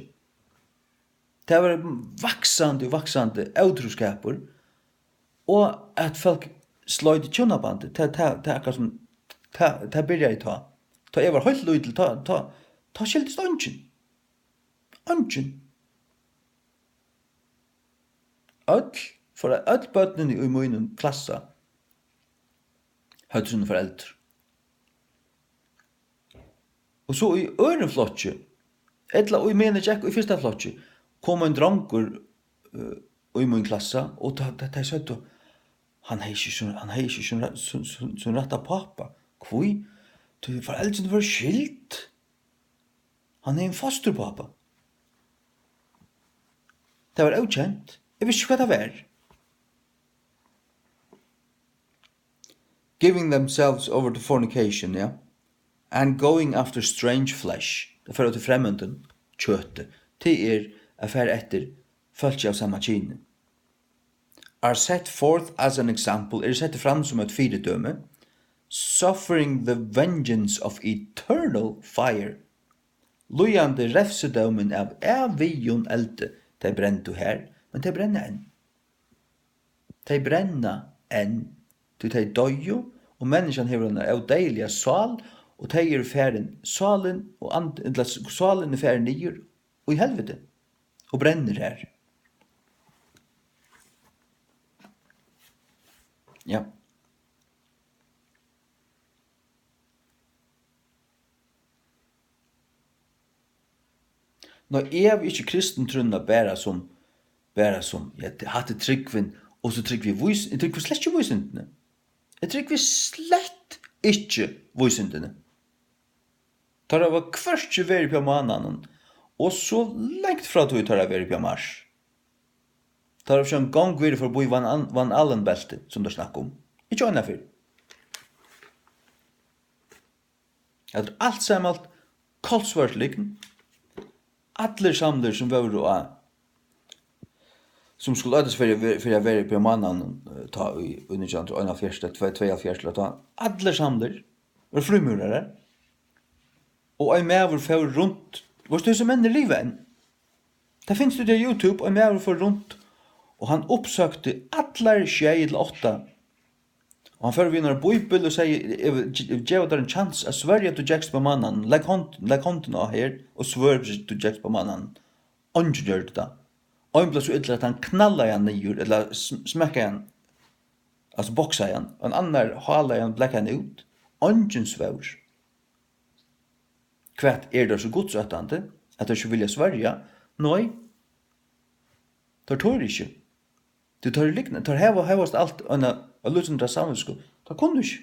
Tað var vaksandi og vaksandi ótrúskapur, og at fólk sloyt hjúnabandið, tað, tað, tað er akkurát sum, tað, tað byrjaði tá. Tá eg var heilt lítil, tá, tá, tá skiltist eingin. Eingin. Øll, for, øll børnini í mínum klassa høvdu síni foreldur. Og so í øðrum flokki, ella í meðan eg gekk í fyrsta flokki, kom ein drongur, eh, í mín klassa, og tá, tá, tey søgdu, "Hann hevði ikki sín, hann hevði ikki sín, sín, sín, sín rætta pápa." Hví? Tí foreldrini vóru skild. Hann hevði ein fosturpápa. Tað var ókent. Eg visti ikki, hvat tað var. Giving themselves over to fornication, ja. And going after strange flesh. Tað fer til fremmandum kjøti. Tað er at fara eftir fólki av sama kyni. Are set forth as an example, eru settir fram sum eitt fyridømi. Suffering the vengeance of eternal fire. Líðandi refsidómin av ævigum eldi. Tey brendu har, men tey brenna enn. Tey brenna enn, tí tey doyðu, og menniskjan hevur eina ódeyðiliga sál, og tey eru farin, sálin og and-, ella s-, sálin er farin niður í helviti og brennur har. Ja. Nei, eg havi ikki kristintrúnna bara sum, bara sum, ja, hatta er trúgvin, og so trúgvi eg vís-, eg trúgvi slett ikki vísindini. Eg trúgvi slett ikki vísindini. Teir hava hvørki verið uppi á Mánanum, og so langt frá tí teir hava verið uppi á Mars. Teir hava ikki eingong verið forbí Van An-, Van Allen-beltið, sum teir snakka um. Ikki eina ferð. Hetta er alt saman kolsvørt lygn. Allir samlir sum vóru á, sum skuldu øllast fyri, fyri at vera uppi á Mánanum, eh, tá í, í nítjan hundrað og einoghálvfjerðs, ella tvey, tveyoghálvfjerðs, ella tá, allir samlir, vóru frímúrarar. Og ein maður fór runt, veitst tú, hesir menn liva enn. Tað finst úti á YouTube, ein maður fór runt, og hann uppsøkti allar sjey ella átta. Og hann fór við einari bíbel og segði, "Eg vil ge-, eg vil geva tær ein kjans at svørja, at tú gekst á Mánanum. Legg hond-, legg hondina á her og svør, at tú gekst á Mánanum." Eingin gjørdi tað. Ein bleiv so illur, at hann knallaði hann niður, ella sm-, smekkaði hann, altso boksaði hann. Ein annar hálaði hann, blakaði hann út. Eingin svór. Hvat, eru teir so gudsóttandi, at teir ikki vilja svørja? Nei. Teir tora ikki. Tí teir eru lygnar, teir hava hóast alt eina, eina lítla samvitsku. Teir kunnu ikki.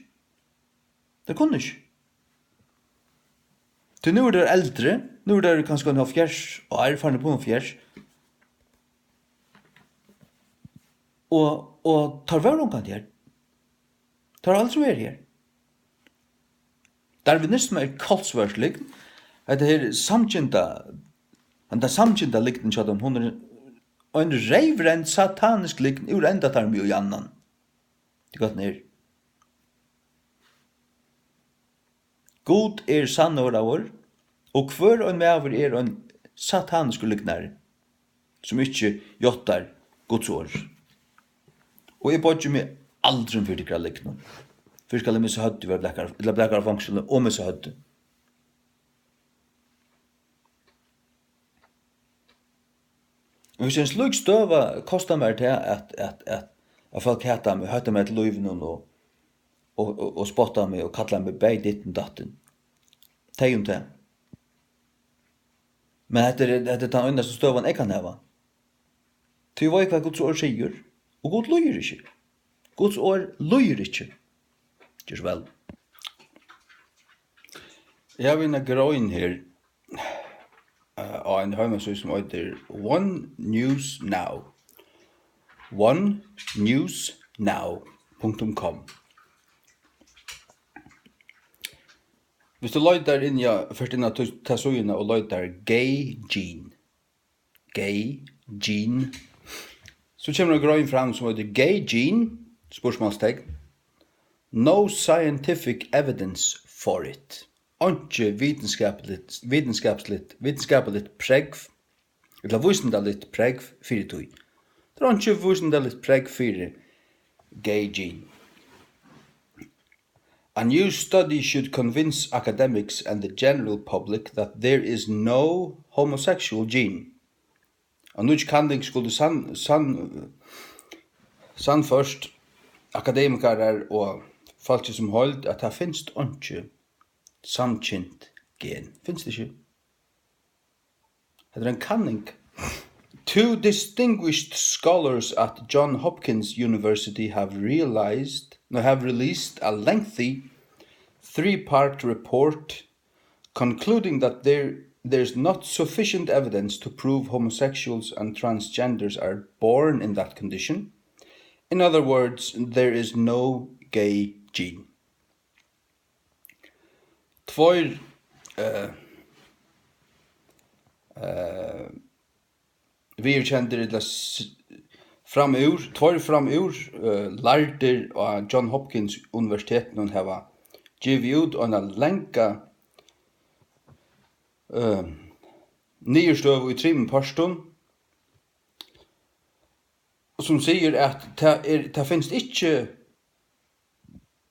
Teir kunnu ikki. Tí nú eru teir eldri, nú eru teir kanska ein hálvfjerðs ár, farin upp á hálvfjerðs. Og, og teir vóru ongantíð her. Teir hava aldrin verið her. Darwinisma er kolsvørt lygn. Hetta her samkynda, henda samkynda lygnin hjá teimum, hon er ein reyvrend satanisk lygn úr enda tarmi í annan. Tað er gott nær. Gud er sannorðaður, og hvør ein maður er ein sataniskur lygnari, sum ikki játtar Guds orð. Og eg boyggi meg aldrin fyri tykkara lygnum. Fyrr skal eg missa høvdið, vera blakaður, ella blakaður í fongsul og missa høvdið. Hvis ein slík støða kostar mær tað, at, at, at, at fólk hata meg, hótta mær til lívinum og, og, og, og spotta meg og kalla meg bæði dittin og dattin. Tey um tað. Men hetta er, hetta er tann einasta støðan, eg kann hava. Tí eg veit, hvat Guds orð sigur, og Gud lýgur ikki. Guds orð lýgur ikki. Ger so væl. Eg havi eina grein her, eh, á ein heimasíðu, sum eitur One News Now. One News Now punktum com. Viss tú leitar inn, ja, fert inn á tú, ta síðuna og leitar gay gene. Gay gene. So kemur ein grein fram sum eitur Gay gene, spurdsmálstekn. No scientific evidence for it. Einki vitskapliga, vitskapliga, vitskapliga prógv, ella vísindaligt prógv fyri tí. Tað er einki vísindaligt prógv fyri gay gene. A new study should convince academics and the general public that there is no homosexual gene. Ein nýggj kanning skuldi sann-, sann-, sannført akademikarar og fólkið sum heild, at tað finst einki samkynt gen. Finst ikki. Hetta er ein kanning. Two distinguished scholars at John Hopkins University have realized, no, have released a lengthy three-part report concluding that there, there's not sufficient evidence to prove homosexuals and transgenders are born in that condition. In other words, there is no gay gene. Tveir, eh, eh, viðurkendir ella s-, framúr, tveir framúr, eh, lærdir á John Hopkins Universitetinum hava givið út eina langa, eh, niðurstøðu í trimum pørtum, sum sigur, at tað er, tað finst ikki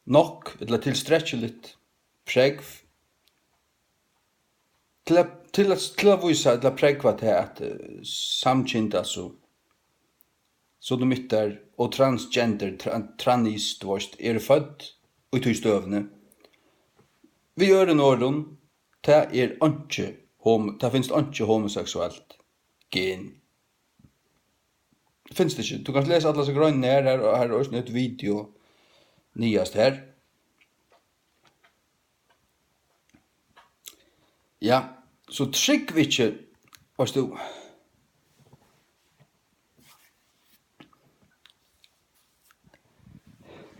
nokk ella tilstrekkiligt prógv til at, til at, til at vísa ella prógva tað, at, eh, samkynd, altso sodomittar og transgender, tra-, tranís, tú veist, eru fødd í tí støðuni. Við øðrum orðum, tað er einki homo-, tað finst einki homoseksuelt gen. Finst ikki. Tú kanst lesa allar hesar greinarnar her, her, og her er eisini eitt video niðast her. Ja, so trúgv ikki, veitst tú,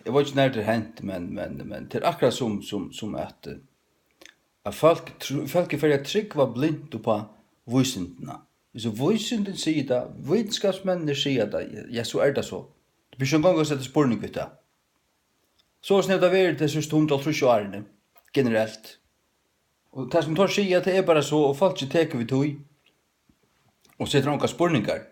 eg veit ikki, nær tað er hent, men, men, men tað er akkurát sum, sum, sum at, eh, at fólk tr-, fólk er farið at trúgva blint upp á vísindina. Viss vísindin sigur tað, vísindaskapsmenninir siga tað, ja, so er tað so. Tú behøvir ikki eingong at seta spurning við tað. Soleiðis hevur tað verið tey síðstu hundrað og hálvtrýss árini, generelt. Og tað, sum teir siga, tað er bara so, og fólkið tekur við tí og setir ongar spurningar.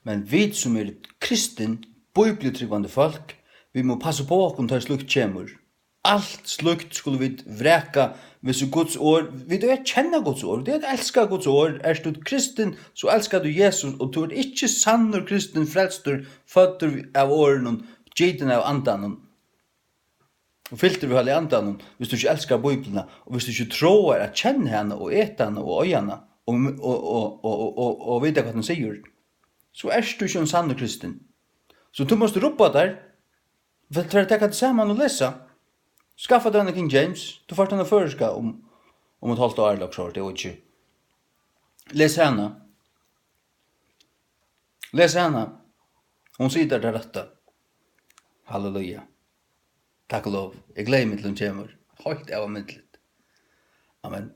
Men vit, sum eru kristin, bíbliutrúgvandi fólk, vit mugu passa upp á okkum, tá slíkt kemur. Alt slíkt skulu vit vraka, viss Guds orð, vit eiga at kenna Guds orð, vit eiga at elska Guds orð. Ert tú kristin, so elskar tú Jesus, og tú ert ikki sannur kristin, frelstur, føddur av orðinum, gitin av Andanum og fyltur við Heilaga Andanum, viss tú ikki elskar Bíbliuna, og viss tú ikki tráar at kenna hana og eta hana og eiga hana og, og, og, og, og, og vita, hvat hon sigur, so ert tú ikki ein sannur kristin. So tú mást rubba tær, vel, tær taka teg saman og lesa. Skaffa tær eina King James, tú fært hana føroyska um, um eitt hálvt ár, ella okkurt, eg veit ikki. Les hana. Les hana. Hon sigur tað rætta. Halleluja. Takk og lov. Eg gleði meg til hon kemur. Heilt ómetaliga. Amen.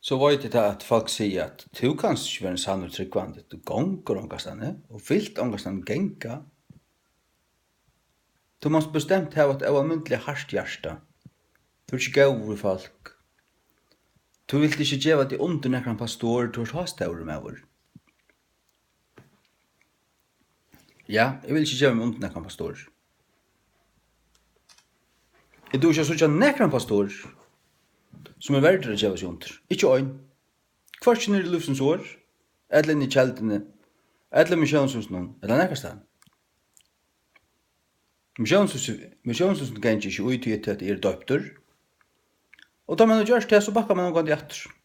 So veit eg tað, at fólk siga, at tú kanst ikki vera ein sannur trúgvandi. Tú gongur ongastaðni og vilt ongastaðni ganga. Tú mást bestemt hava eitt óalmindiliga hart hjarta. Tú ert ikki góður við fólk. Tú vilt ikki geva teg undir nakran pastor, tú ert hástórur maður. Ja, eg vil ikki geva meg undir nakran pastor. Eg dugi ikki at síggja nakran pastor, sum er verdur at geva seg undir. Ikki ein. Hvørki niðri í Lívsins Orð, ella inni í Kelduni, ella í Missiónshúsinum, ella nakrastaðni. Missiónshús-, Missiónshúsini ganga ikki í, tí at eg eri doyptur. Og tá man hevur gjørt tað, so bakkar man ongantíð aftur.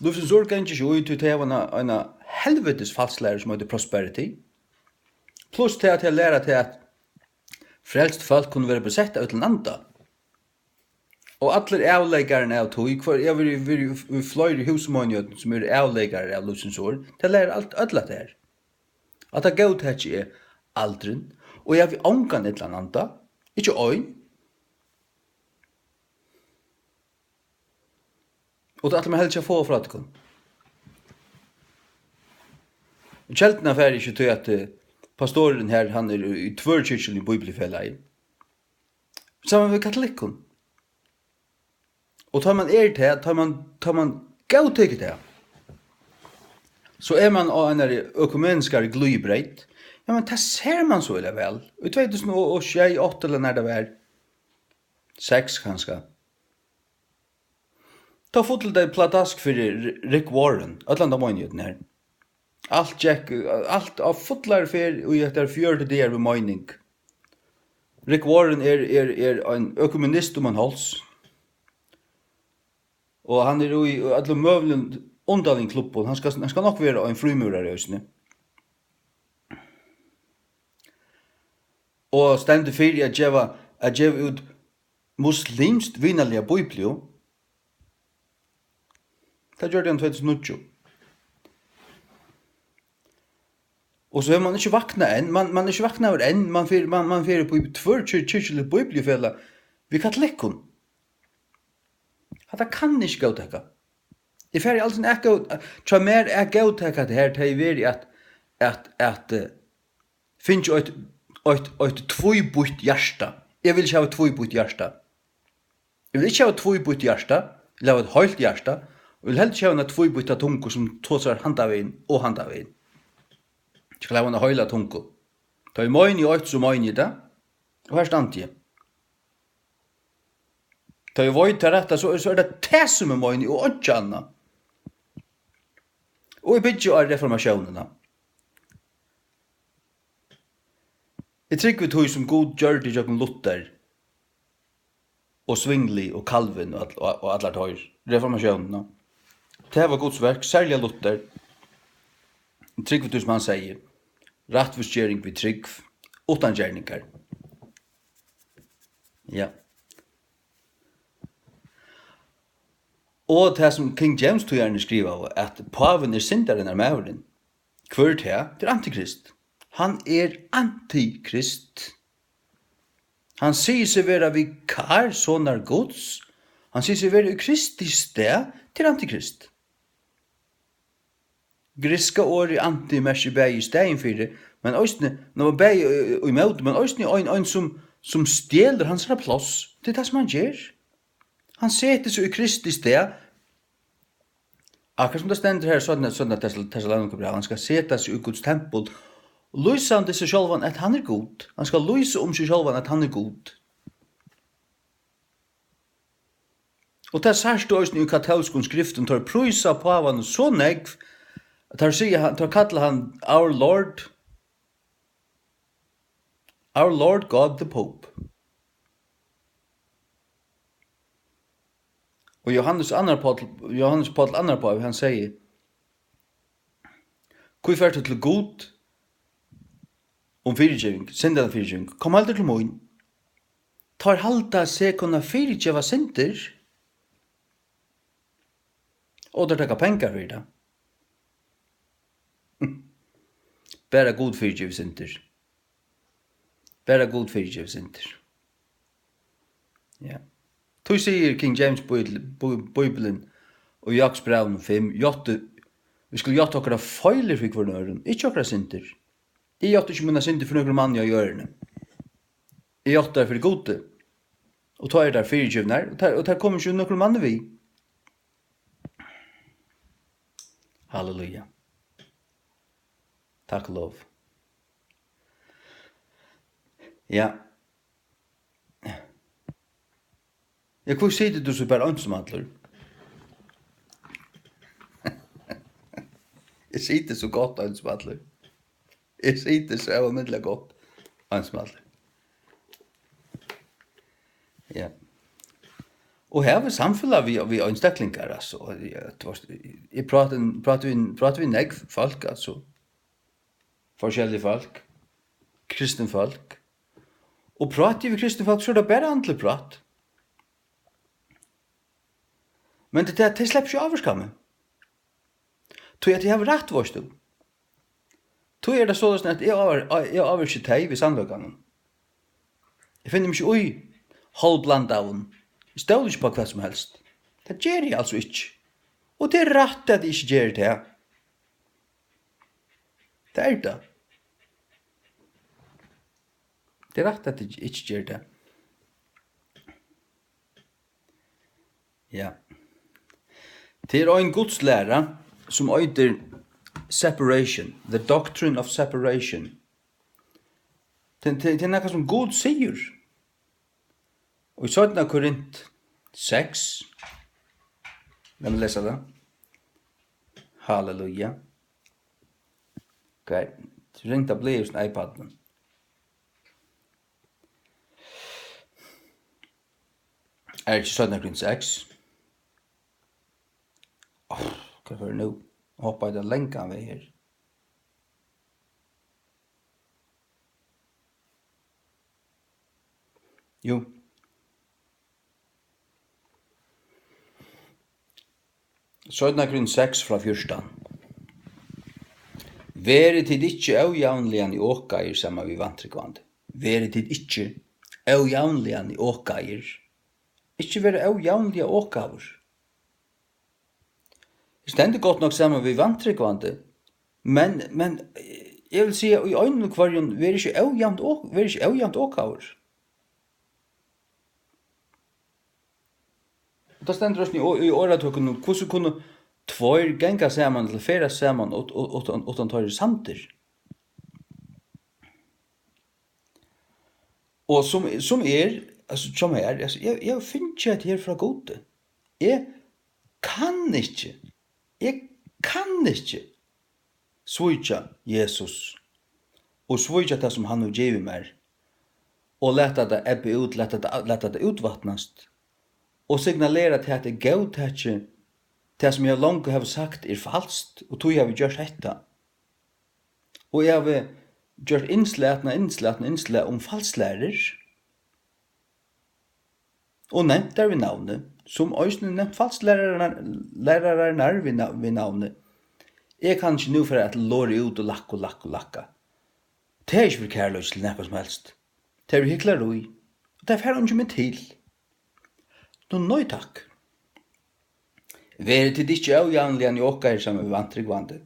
Lívsins Orð ganga ikki í, tí tey hava eina, eina helvitis falslæru, sum eitur prosperity. Pluss tað, at tey læra tað, at frelst fólk kunnu vera besett av illum anda. Og allir avleiðingarnar av tí, hvør, eg havi verið, verið í, í fleiri húsum í Noregi, sum eru avleiðingar av Lívsins Orð, tey læra alt, øll at tað her. At tað góðtaki eg aldrin, og eg havi ongan illan anda, Ikki ein. Og tað ætli eg mær helst ikki at fáa frá tykkum. Keldurnar fara ikki tí at, eh, pastorin her, hann er í tvørkirkjuligum bíbliufelagi. Saman við katolikkum. Og tá man er tað, tá man, tá man góðtekur tað, so er man á einari økumeniskari glíðibreyt. Ja, men tað sær man so illa væl. Í tvey túsund og sjey, átta ella nær tað var, seks kanska. Tá fullu tey pladask fyri R-, Rick Warren, allan tann meiningin her. Alt gekk, alt á fullari ferð í hetta fjøruti dagar við meining. Rick Warren er, er, er ein økumenist um ein háls. Og hann er í øllum møguligum undarligum klubbum. Hann skal, hann skal nokk vera ein frímúrari eisini. Og stendur fyri at geva, at geva út muslimskt vinarliga bíbliu. Tað gjørdi hann tvey túsund og níggju. Og so hevur mann ikki vaknað enn. Mann, mann er ikki vaknaður enn. Mann fer, mann, mann fer upp í tvørkir-, kirkjuligt bíbliufelag við katolikkum. Hatta kann eg ikki góðtaka. Eg fari aldrin at góð-, hjá mær at góðtaka hatta her, tað hevði verið at, at, at, eh, fingið eitt, eitt, eitt tvíbýtt hjarta. Eg vil ikki hava eitt tvíbýtt hjarta. Eg vil ikki hava eitt tvíbýtt hjarta, eg vil hava eitt heilt hjarta, og eg vil heldur ikki hava eina tvíbýtta tungu sum tosar handan vegin og handan vegin. Eg skal hava eina heila tungu. Tá eg meini eitt, so meini eg tað, og har standi eg. Tá eg veit tað rætta, so, so er tað tað sum eg meini og einki annað. Og eg byggi á reformatiónina. Eg trúgvi tí, sum Gud gjørdi gjøgnum Luther og Zwingli og Calvin og all-, og, og allar teir, reformatiónina. Tað var Guds verk, serliga Luther. Eg trúgvi tí, sum hann segði, rættvísgering við trúgv, uttan gerningar. Ja. Og tað, sum King James týðarin skrivaði, at pávin er syndarinnar maðurin. Hvør er tað? Tað er antikrist. Hann er antikrist. Hann sigur seg vera vikar sonar Guds. Hann sigur seg vera í Kristi stað. Tað er antikrist. Grikska orðið anti merkir bæði í staðin fyri, men eisini, ná, bæði, eh, ímóti, men eisini ein, ein sum, sum stjelur hansara pláss. Tað er tað, sum hann ger. Hann setir seg í Kristi stað. Akkurát sum tað stendur her, seinna, seinna Tessal-, Tessalonikabræv, hann skal seta seg í Guds tempul, lýsandi seg sjálvan, at hann er Gud. Hann skal lýsa um seg sjálvan, at hann er Gud. Og tað sært tú eisini í katólskum skriftum, teir prísa pávan so nógv, at teir siga, hann, teir kalla hann Our Lord, Our Lord God the Pope. Og Jóhannes annar Páll, Jóhannes Páll annar Pávi, hann segði: "Hví fert tú til Gud um fyrigeving, syndanna fyrigeving? Kom heldur til mín." Teir halda seg kunna fyrigeva syndir, og teir taka pengar fyri tað. Bara Gud fyrigevur syndir. Bara Gud fyrigevur syndir. Ja. Tí sigur King James Bíbl-, Bí-, Bíblian og Jakobs brævinum fimm, játti, vit skulu játta okkara feilir fyri hvørjum øðrum, ikki okkara syndir. Eg játti ikki mínar syndir fyri nøkrum manni á jørðini. Eg játti tær fyri Gudi. Og tá eru tær fyrigivnar, og tær, og tær koma ikki nøkrum manni við. Halleluja. Takk og lov. Ja. Ja, hví situr tú so bara einsamallur? Eg siti so gott einsamallur. Eg siti so ómetaliga gott einsamallur. Ja. Og her við samfelag við, við einstaklingar, altso. Og eg, tú veitst, eg práti, práti við, práti við nógv fólk, altso. Forskellig fólk, kristin fólk. Og práti við kristin fólk, so er tað bara andligt prát. Men tað, tað, tey sleppa ikki at ávirka meg. Tí at eg havi rætt, veitst tú. Tí er tað soleiðis, at eg ávar-, eg ávirki tey við sannleikanum. Eg finni meg ikki í hálvblandaðum. Eg stóli ikki upp á hvat sum helst. Tað geri eg altso ikki. Og tað er rætt, at eg ikki geri tað. Tað er tað. Tað er rætt, at eg ikki geri tað. Ja. Tað er ein gudslæra, sum eitur separation, the doctrine of separation. Tað, tað, tað er nakað, sum Gud sigur. Og í seinna Korint seks, lat meg lesa tað. Halleluja. Okay. Ringt at blíva í iPadinum. Er ikki seinna Korint seks? Áh, hvat er nú? Hoppa eg tað langan veg her? Jú. Seinna Korint seks frá fjúrtan. Verið tit ikki ójavnliga okaðir saman við vantrúgvandi. Verið tit ikki ójavnliga okaðir. Ikki vera ójavnliga okaður. Eg standi gott nokk saman við vantrúgvandi, men, men, eh, eg vil siga, í einum og hvørjum, ver ikki ójavnt ok-, ver ikki ójavnt okaður. Og tað stendur eisini í o-, í orðatøkunum, hvussu kunnu tveir ganga saman ella ferðast saman ut-, ut-, uttan, uttan teir eru samdir? Og sum, sum er, altso, hjá mær, altso, eg, eg havi fingið hetta her frá Gudi. Eg kann ikki, eg kann ikki svíkja Jesus og svíkja tað, sum hann hevur givið mær, og lata tað ebba út, lata tað, lata tað útvatnast, og signalera til, at eg góðtaki tað, sum eg longu havi sagt er falskt, og tí havi eg gjørt hetta. Og eg havi gjørt innslag, innslag, innslag um falslærur, og nevnt tær við navni, sum eisini nevnt falslærararnar, lærararnar við nav-, við navni. Eg kann ikki nú fara at lora út og lakka og lakka og lakka. Tað er ikki fyri kærleiki til nakað sum helst. Tað er hyklarí. Og tað fær eingin meg til. Nú, nei takk. Verið tit ikki ójavnliga okaðir saman við vantrúgvandi.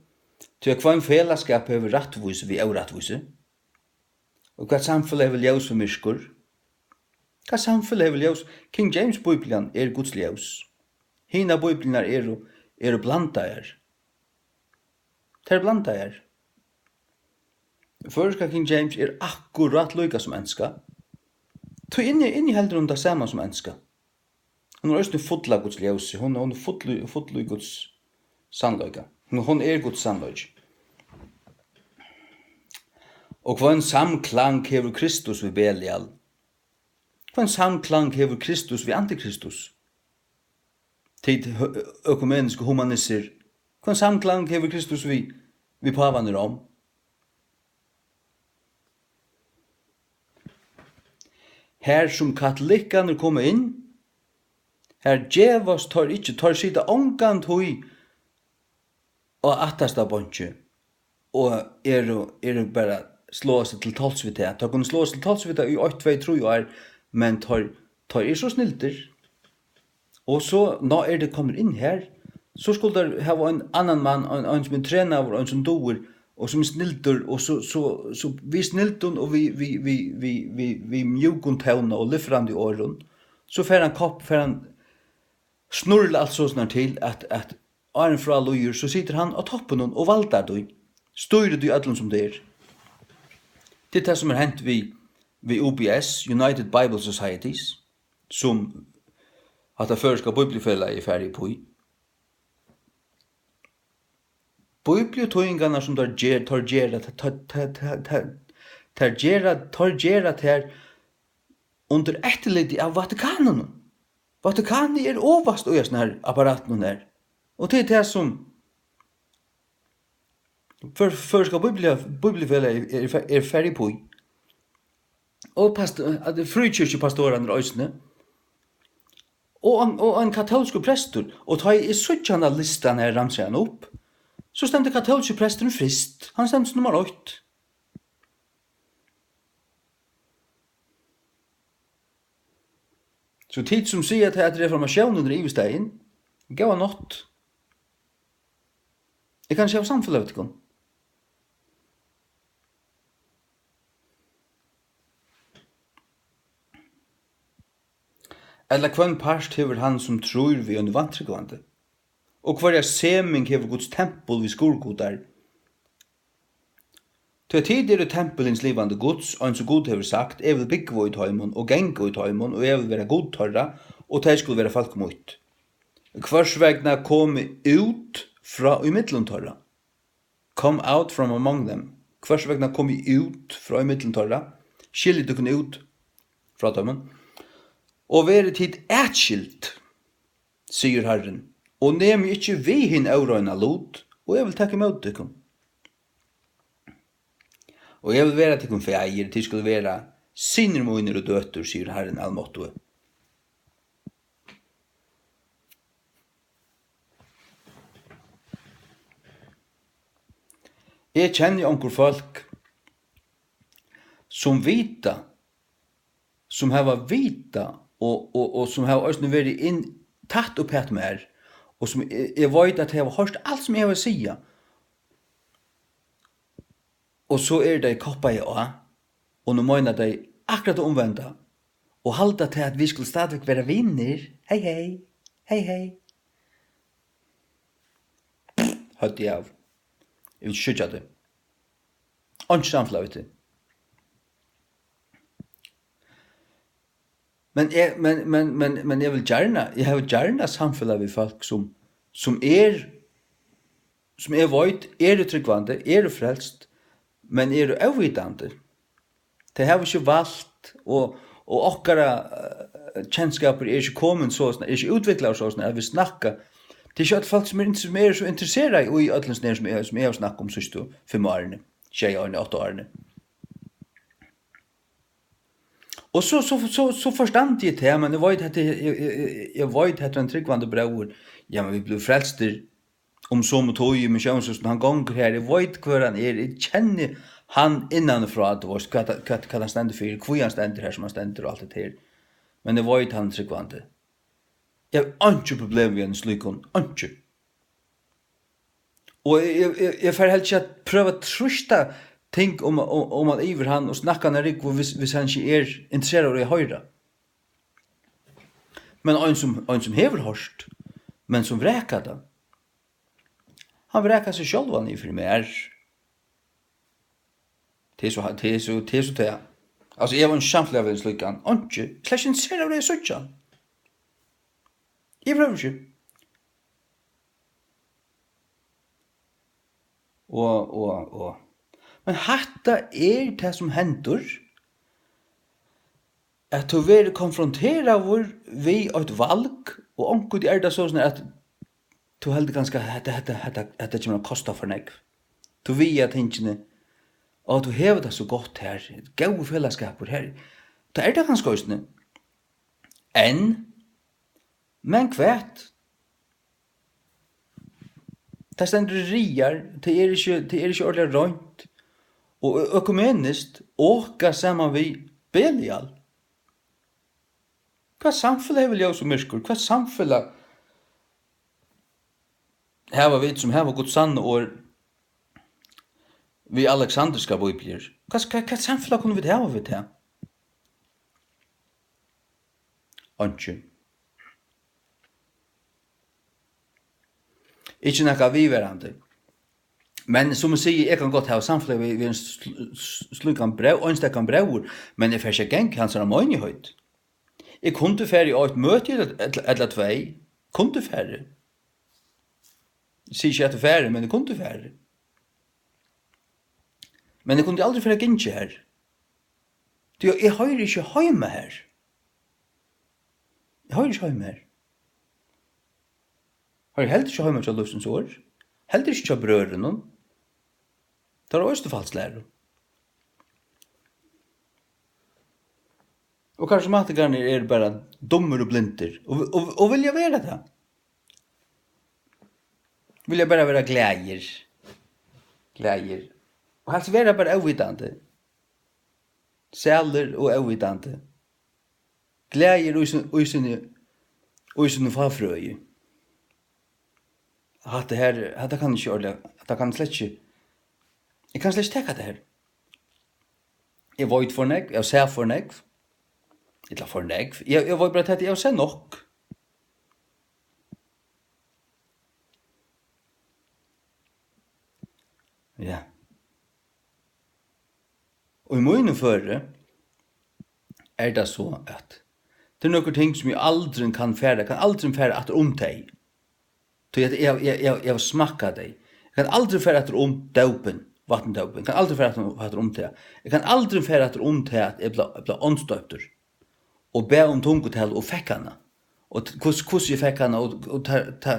Tí at hvønn felagsskap hevur rættvísi við órættvísi? Og hvat samfelag hevur ljós við myrkur? Hvat samfelag hevur ljós? King James Bíblian er Guds ljós. Hinar Bíbliurnar eru, eru blandaðar. Tær eru blandaðar. Føroyska King James er akkurát líka sum enska. Tí inni, inniheldur hon tað sama sum enska. Hon er eisini full av Guds ljósi. Hon, hon er full í, full í Guds sannleika. Hon, hon er Guds sannleiki. Og hvønn samklang hevur Kristus við Belial? Hvønn samklang hevur Kristus við Antikristus? Tit hø-, økumenisku humanistir, hvønn samklang hevur Kristus við, við pávan í Rom? Har sum katolikkarnir koma inn, har gevast teir ikki, teir sita ongantíð á aftasta bonki og eru, eru bara sláa seg til tols við tað. Teir kunnu sláa seg til tols við tað í eitt, tvey, trý ár, men teir, teir eru so snildir. Og so, ná, eru teir komnir inn har, so skulu teir hava ein annan mann, ein, ein sum er trenaður, ein sum dugir, og sum er snildur, og so, so, so við snildum og við, við, við, við, við, við mjúkum tóna og lifrandi orðum, so fær hann kopp, fær hann snurla alt sostatt til, at, at áðrenn frá líður, so situr hann á toppinum og valdar tí, stýrir tí øllum sum tað er. Tað er tað, sum er hent við, við U B S, United Bible Societies, sum hatta føroyska bíbliufelagið er farið upp í. Bíbliutýðingarnar, sum teir ger-, teir gera, teir, teir, teir, teir, teir, teir gera, teir gera tær undir eftirliti av Vatikaninum. Vatikanið er ovast í hesum her apparatinum her. Og tað er tað, sum Før-, føroyska bíblia-, bíbliufelagið er, er, er farið upp í. Og past-, at fríkirkjupastorarnir eisini. Og ein, og ein katólskur prestur. Og tá eg síggi hana listan her, ramsaðan upp, so stendur katólski presturin fyrst. Hann stendur sum nummar eitt. So tit sum siga, at, at reformatiónin er yvirstaðin, góða nátt. Eg kann ikki hava samfelag við tykkum. Ella hvønn part hevur hann, sum trýr við einum vantrúgvandi? Og hvørja seming hevur Guds tempul við skurðgudar? Tí at tit eru tempul hins livandi Guds, eins og Gud hevur sagt: Eg vil búgva í teimum og ganga í teimum, og eg vil vera Gud teirra, og tey skulu vera fólk mítt. Hvørs vegna kom eg út frá í millum teirra? Come out from among them. Hvørs vegna kom eg út frá í millum teirra? Skiljið tykkum út frá teimum, og verið tit atskild, sigur Harrin, og nemið ikki við hin óreina lut, og eg vil taka ímóti tykkum. Og eg vil vera tykkum faðir, tit skulu vera synir mínir og døtur, sigur Harrin almáttugi. Eg kenni onkur fólk, sum vita, sum hava vitað og, og, og sum hava eisini verið inn tætt uppat mær, og sum eg, eg veit, at tey hava hoyrt alt, sum eg havi at siga. Og so eru tey koppaði á, og nú meina tey akkurát tað umvenda, og halda tað, at vit skulu stadigvæk vera vinir. Hey, hey. Hey, hey. Høvdið av. Eg vil ikki síggja teg. Einki samfelag við teg. Men eg, men, men, men, men eg vil gjarna, eg havi gjarna samfelag við fólk, sum, sum er, sum eg veit eru trúgvandi, eru frelst, men eru óvitandi. Tey hava ikki valt, og, og okkara, eh, kenskapur er ikki komin soleiðis, er ikki útviklaður soleiðis, at vit snakka. Tað er ikki øll fólk, sum er, sum eru so interesserað í øllum sovorðnum, sum eg, sum eg havi snakkað um síðstu fimm árini, sjey árini, átta árini. Og so, so, so, so forstandi eg tað, men eg veit, at eg, eg, eg, eg, eg veit, at ein trúgvandi bróðir, ja, men vit blivu frelstir um somu tíð, í missiónshúsinum, hann gongur har, eg veit, hvør hann er, eg kenni hann innanfrá, tú veist, hvat, hvat, hvat hann stendur fyri, hví hann stendur har, sum hann stendur, og alt hetta her. Men eg veit, hann er trúgvandi. Eg havi einki problem við einum slíkum, einki. Og eg, eg, eg, eg fari helst ikki at prøva at trýsta ting um, um, um hann yvir hann og snakka hann rygg, hvis, hvis hann ikki er interesseraður í at hoyra. Men ein sum, ein sum hevur hoyrt, men sum vrakar tað, hann vrakar seg sjálvan yvir fyri mær. Tað er so, tað er so, tað er so tað. Altso, eg havi einki samfelag við ein slíkan. Einki. Slett ikki interesseraður í at síggja hann. Eg prøvi ikki. Og, og, og. Men hatta er tað, sum hendir, at tú verður konfronteraður við eitt val, og onkuntíð er tað soleiðis, at tú heldur kanska, at hetta, hetta, hetta, hetta kemur at kosta for nógv. Tú vigar tingini, og tú hevur tað so gott her, góður felagsskapur her. Tað er tað kanska eisini. Enn, men hvat? Tað stendur og rigar, tað er ikki, tað er ikki ordiliga reint. Og ø-, økumeniskt, oka saman við Belial. Hvat samfelag hevur ljós og myrkur? Hvat samfelag hava vit, sum hava Guds sanna orð við aleksandriskar bíbliur? Hvat, hvat, hvat samfelag kunnu vit hava við tað? Einki. Ikki nakað viðverandi. Men sum eg sigi, eg kann gott hava samfelag við, við ein sl-, sl-, slíkan bró-, einstakan bróður, men eg fari ikki at ganga í hansara meinigheit. Eg kundi farið á eitt møti ella, ella, ella tvey. Kundi farið. Eg sigi ikki, at eg fari, men eg kundi farið. Men eg kundi aldri farið at gingið har. Tí eg hoyri ikki heima har. Eg hoyri ikki heima har. Hoyri heldur ikki heima hjá Lívsins Orð. Heldur ikki hjá brøðrunum. Teir hava eisini falsk læru. Og karismatikarnir eru bara dummir og blindir og, og, og vilja vera tað. Vilja bara vera glaðir. Glaðir. Og helst vera bara óvitandi. Sælir og óvitandi. glaður í sín, í síni, í síni fagfrøði. Hatta her, hatta kann eg ikki ordiliga, hatta kann eg slett ikki, eg kann slett ikki taka hatta her. Eg veit for nógv, eg havi sæð for nógv. Ella for nógv. Eg, eg veit bara tað, at eg havi sæð nokk. Ja. Og í mínum føri er tað so, at tað er nøkur ting, sum eg aldrin kann fara, kann aldrin fara aftur um tey. Tí at eg, eg, eg, eg havi smakkað tey. Eg kann aldrin fara aftur um dópin, vatndópin. Eg kann aldrin fara aftur, aftur um tað. Eg kann aldrin fara aftur um tað, at eg bleiv, eg bleiv ándstøptur og bað um tungutal og fekk hana. Og t-, hvus-, hvussu eg fekk hana, og, og ta, ta,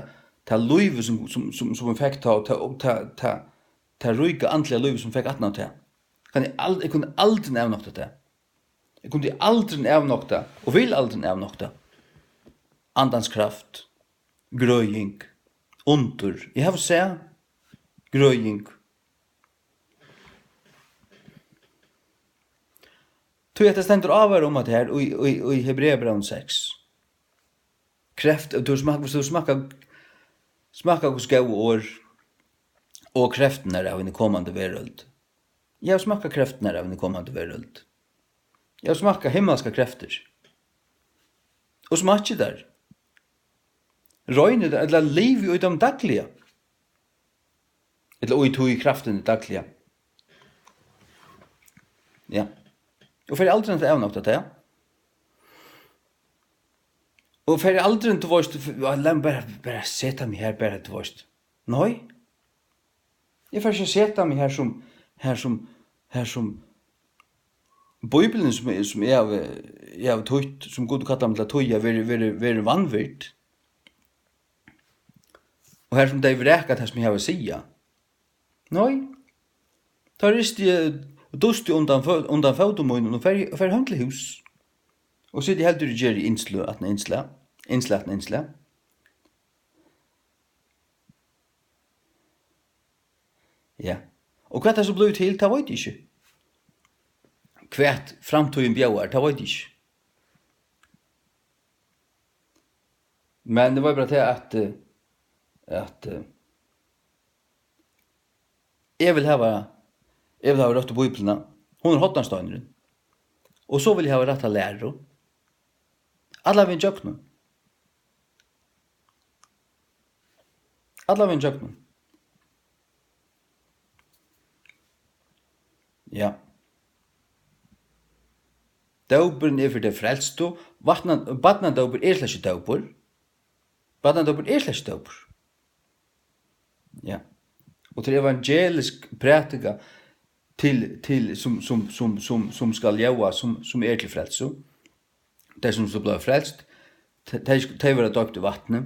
ta lívið, sum, sum, sum, sum eg fekk tá, og ta, og ta, ta, ta ríka andliga lívið, sum eg fekk aftan á tað. Kann eg ald-, eg kundi aldrin avnokta tað. Eg kundi aldrin avnokta, og vil aldrin avnokta, andans kraft, grøðing, undur. Eg havi sæð grøðing. Tí at tað stendur ávarðar um at her í, í, í Hebreabrævinum seks. Kreft, tú smak-, viss tú smakkar, smakkar Guds góðu orð og kreftirnar av hinni komandi verøld. Eg havi smakkað kreftirnar av hinni komandi verøld. Eg havi smakkað himmalskar kreftir. Og smakki tær. Royni tær, ella livi í teimum dagliga. Ella í tí kraftini dagliga. Ja. Og fari aldrin at avnokta tað. Og fari aldrin, tú veist, f-, ja, lat meg bara, bara seta meg her, bara, tú veist. Nei. Eg fari ikki at seta meg her sum, her sum, her sum Bíblian, sum, sum eg havi, eg havi týtt, sum Gud kallar meg til at týða, verður, verður, verður vanvirt. Og her sum tey vraka tað, sum eg havi at siga. Nei. Tá risti eg dustið undan fø-, undan fótum mínum og fari, fari heim til hús. Og siti heldur og geri innsløg aftan á innslag, innslag aftan á innslag. Ja. Og hvat tað so blívur til, tað veit eg ikki. Hvat framtíðin bjóðar, tað veit eg ikki. Men tað var bara tað at, eh, at, eh, eg vil hava, eg vil hava røttu Bíbliuna. Hon er hornasteinurin. Og so vil eg hava rætta læru. Allan vegin gjøgnum. Allan vegin gjøgnum. Ja. Dópurin er fyri tey frelstu. Vatna-, barnadópur er slett ikki dópur. Barnadópur er slett ikki dópur. Ja. Og til evangelisk prædika til, til, sum, sum, sum, sum, sum skal ljóða, sum, sum er til frelsu. Tey, sum so blíva frelst, te-, tey, tey verða doypt í vatni.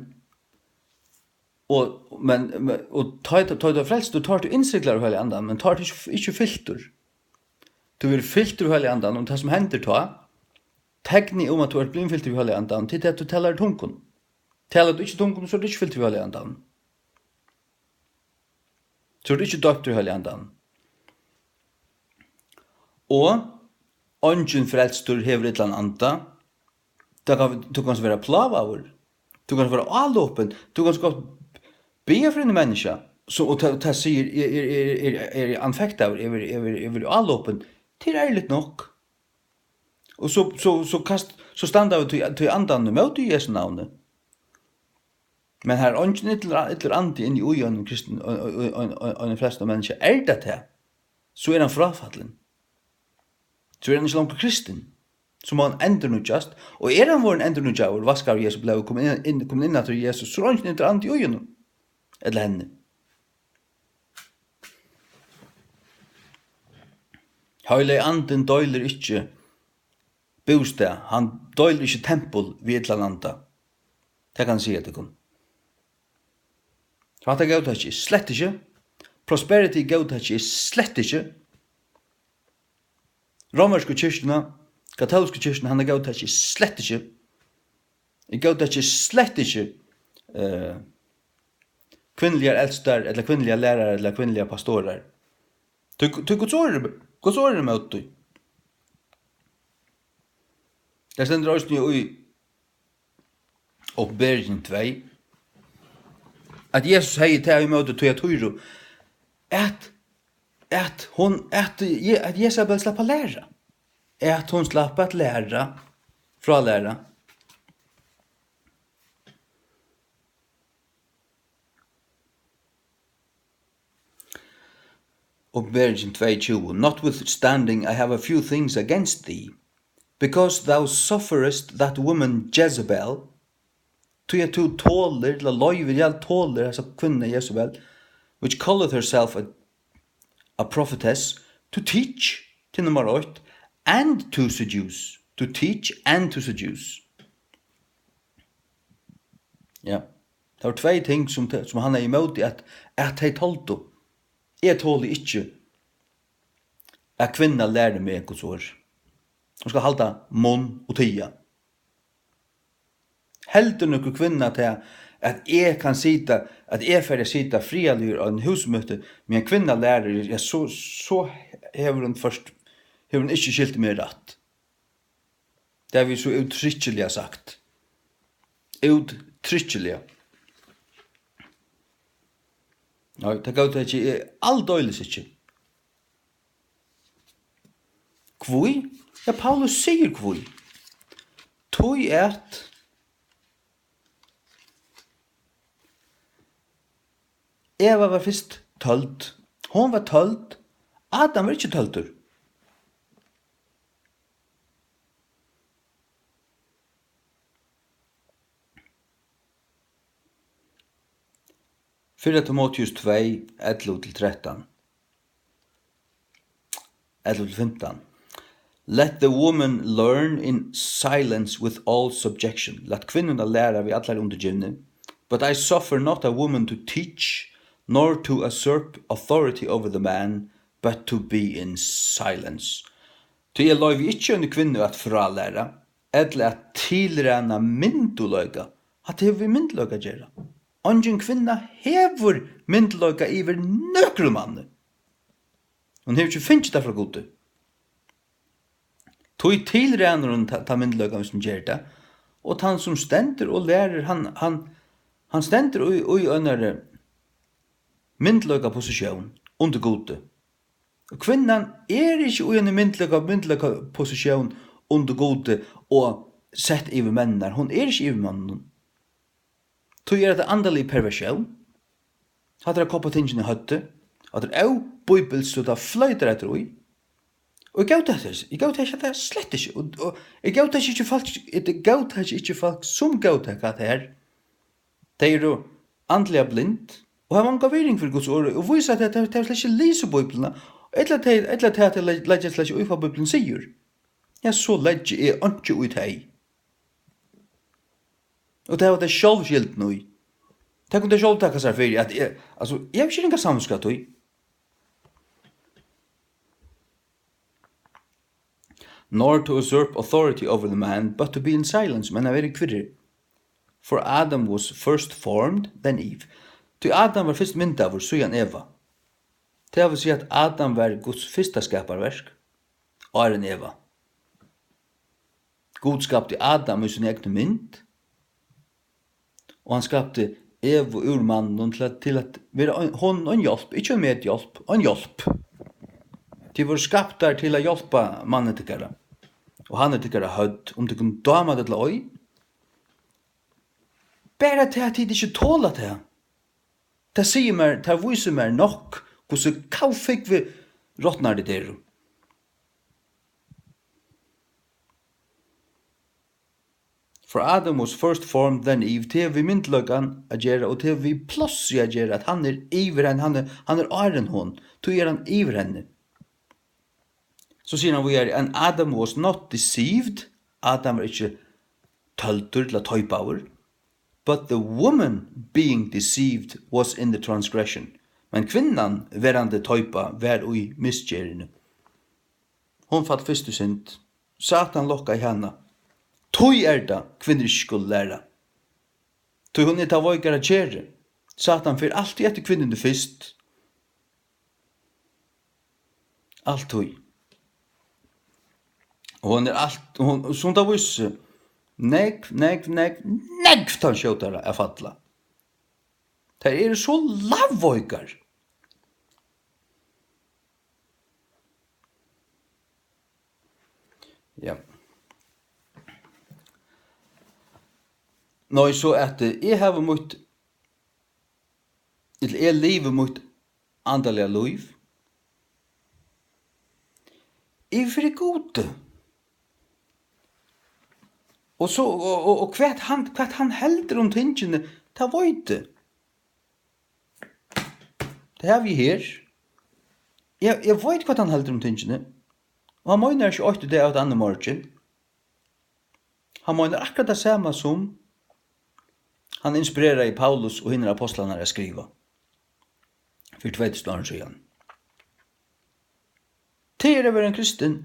Og, men, men, og tá, tá, tá tú ert frelstur, tá ert tú innsiglaður av Heilaga Andanum, men tá ert tú ikki, ikki fyltur. Tú verður fyltur av Heilaga Andanum, og tað, sum hendir tá, teknið um, at tú ert blivin fyltur av Heilaga Andanum, tað er, at tú talar í tungum. Talar tú ikki í tungum, so ert tú ikki fyltur av Heilaga Andanum. So ert tú ikki doyptur í Heilaga Andanum. Og eingin frelstur hevur illan anda. Tú kann, tú kanst vera plágaður. Tú kanst vera álopin. Tú kanst gott biðja fyri eini menniskju. So, og tað, tað sigur, eg, eg, eg, eg, eg eri anfektaður, eg eri, eg eri, eg eri álopin. Tað er ærligt nokk. Og so, so, so kast-, so standa vit tí, tí andan ímóti í Jesu navni. Men har eingin illur, illur andi inni í einum kristin, ein, ein, ein, ein, ein frelstum menniskja, er tað tað, so er hann fráfallin. So er hann ikki longur kristin. So má hann endurnýggjast. Og er hann vorðin endurnýggjaður, vaskaður í Jesu blóði, komin inn, inn, komin inn aftur í Jesus, so er eingin illur andi í honum. Ella henni. Heilagi Andin deilir ikki bústað, hann deilir ikki tempul við illan anda. Tað kann eg siga tykkum. So hatta góðtaki eg slett ikki. Prosperity góðtaki eg slett ikki. Rómversku kirkjuna, katólsku kirkjuna, hana góðtaki eg slett ikki. Eg góðtaki slett ikki, eh, kvinnuligar eldstar, ella kvinnuligar lærarar, ella kvinnuligar pastorar. Tí, tí Guds orð er, Guds orð er ímóti tí. Tað stendur eisini í Opinberingin tvey, at Jesus hevði tað ímóti Tyaturu, at, at hon, at Je-, at Jesabel slapp at læra, at hon slapp at læra, frálæra. Opinberingin tvey tjúgu, "Notwithstanding, I have a few things against thee, because thou sufferest that woman Jezebel," tí at tú tolir, ella loyvir, ja, tolir hesa kvinnuna Jezebel, "which calleth herself a, a prophetess, to teach," til nummar eitt, "and to seduce," to teach and to seduce. Ja. Tað vóru tvey ting, sum te-, sum hann hevði ímóti, at, at tey toldu. Eg toli ikki, at kvinna lærir meg Guds orð. Hon skal halda munn og tiga. Heldur nøkur kvinna tað, at eg kann sita, at eg fari at sita friðarligur á einum húsmøti, meðan kvinna lærir, ja, so, so hevur hon først, hevur hon ikki skilt meg rætt. Tað havi eg so úttrykiliga sagt. Úttrykiliga. Nei, tað góðtaki eg aldeilis ikki. Hví? Ja, Paulus sigur hví. Tí at Eva var fyrst tøld. Hon var tøld. Adam var ikki tøldur. Fyrra Timoteus tvey, ellivu til trettan. Ellivu til fimtan. "Let the woman learn in silence with all subjection." Lat kvinnuna læra við allari undirgivni. "But I suffer not a woman to teach, nor to usurp authority over the man, but to be in silence." Tí eg loyvi ikki eini kvinnu at frálæra, ella at tilræna myndugleika. Hatta hevur við myndugleika at gera. Eingin kvinna hevur myndugleika yvir nøkrum manni. Hon hevur ikki fingið tað frá Gudi. Tí tilrænir hon ta, ta myndugleikan, hvis hon ger tað. Og tann sum stendur og lærir, hann, hann, hann stendur í, í einari myndugleikapositión undir Gudi. Og kvinnan er ikki í eini myndugleika, myndugleikapositión undir Gudi og sett yvir menninar. Hon er ikki yvir manninum. Tí er hetta andaliga perversjón. Hatta er at koppa tingini í høvdið. Hatta er óbíbilskt, so tað floytur eftir í. Og eg góðtaki, eg góðtaki hetta slett ikki. Og, og eg góðtaki ikki fólk, eg góðtaki ikki fólk sum góðtaka hetta her. Tey eru andliga blind og hava onga virðing fyri Guds orði og vísa, at tey, tey, tey hava slett ikki lisið Bíbliuna, ella tey, ella tey, at tey le-, leggja slett ikki í, hvat Bíblian sigur. Ja, so leggi eg einki í tey. Og tey hava tey sjálv skyldina í. Tey kunnu tey sjálv taka sær fyri, at eg, altso, eg havi ikki ringa samvitsku av tí. Nor to usurp authority over the man, but to be in silence, men at vera í kvirri. For Adam was first formed, then Eve. Tí Adam var fyrst myndaður, síðan Eva. Tað vil siga, at Adam var Guds fyrsta skaparverk, áðrenn Eva. Gud skapti Adam í síni egnu mynd, og hann skapti Evu úr manninum til at, til at vera ein, honum ein hjálp, ikki ein medhjálp, ein hjálp. Tit vóru skaptar til at hjálpa manni tykkara, og hann er tykkara høvd, um tykkum dámar tað ella ei. Bara tað, at tit ikki tola tað, tað sigur mær, tað vísir mær nokk, hvussu kavfúgvir rotnar tit eru. For Adam was first formed, then Eve. Tað hevur við myndugleikan at gera, og tað hevur við plássið at gera, at hann er yvir henni, hann er, hann er áðrenn hon. Tí er hann yvir henni. So sigur hann víðari, "And Adam was not deceived." Adam var ikki tøldur ella teipaður. "But the woman, being deceived, was in the transgression." Men kvinnan, verandi teipa, var í misgerðini. Hon fall fyrst í synd. Satan lokkaði hana. Tí er tað, kvinnur ikki skulu læra. Tí hon er tað veikara kerið. Satan fer altíð eftir kvinnuni fyrst. Altíð. Og hon er alt, hon, sum tað vísir seg, nógv, nógv, nógv, nógv tann skjótari at falla. Tær eru so lagveikar. Ja. Nei, so at, eh, eg havi mítt, ella eg livi mítt andaliga lív yvir fyri Gudi. Og so, og, og, og hvat hann, hvat hann heldur um tingini, tað veit eg. Tað havi eg her. Eg, eg veit, hvat hann heldur um tingini. Og hann meinar ikki eitt í dag og eitt annað í morgin. Hann meinar akkurát tað sama, sum hann inspireraði Paulus og hinar ápostlarnar at skriva fyri tvey túsund árum síðan. Tað er at vera ein kristin.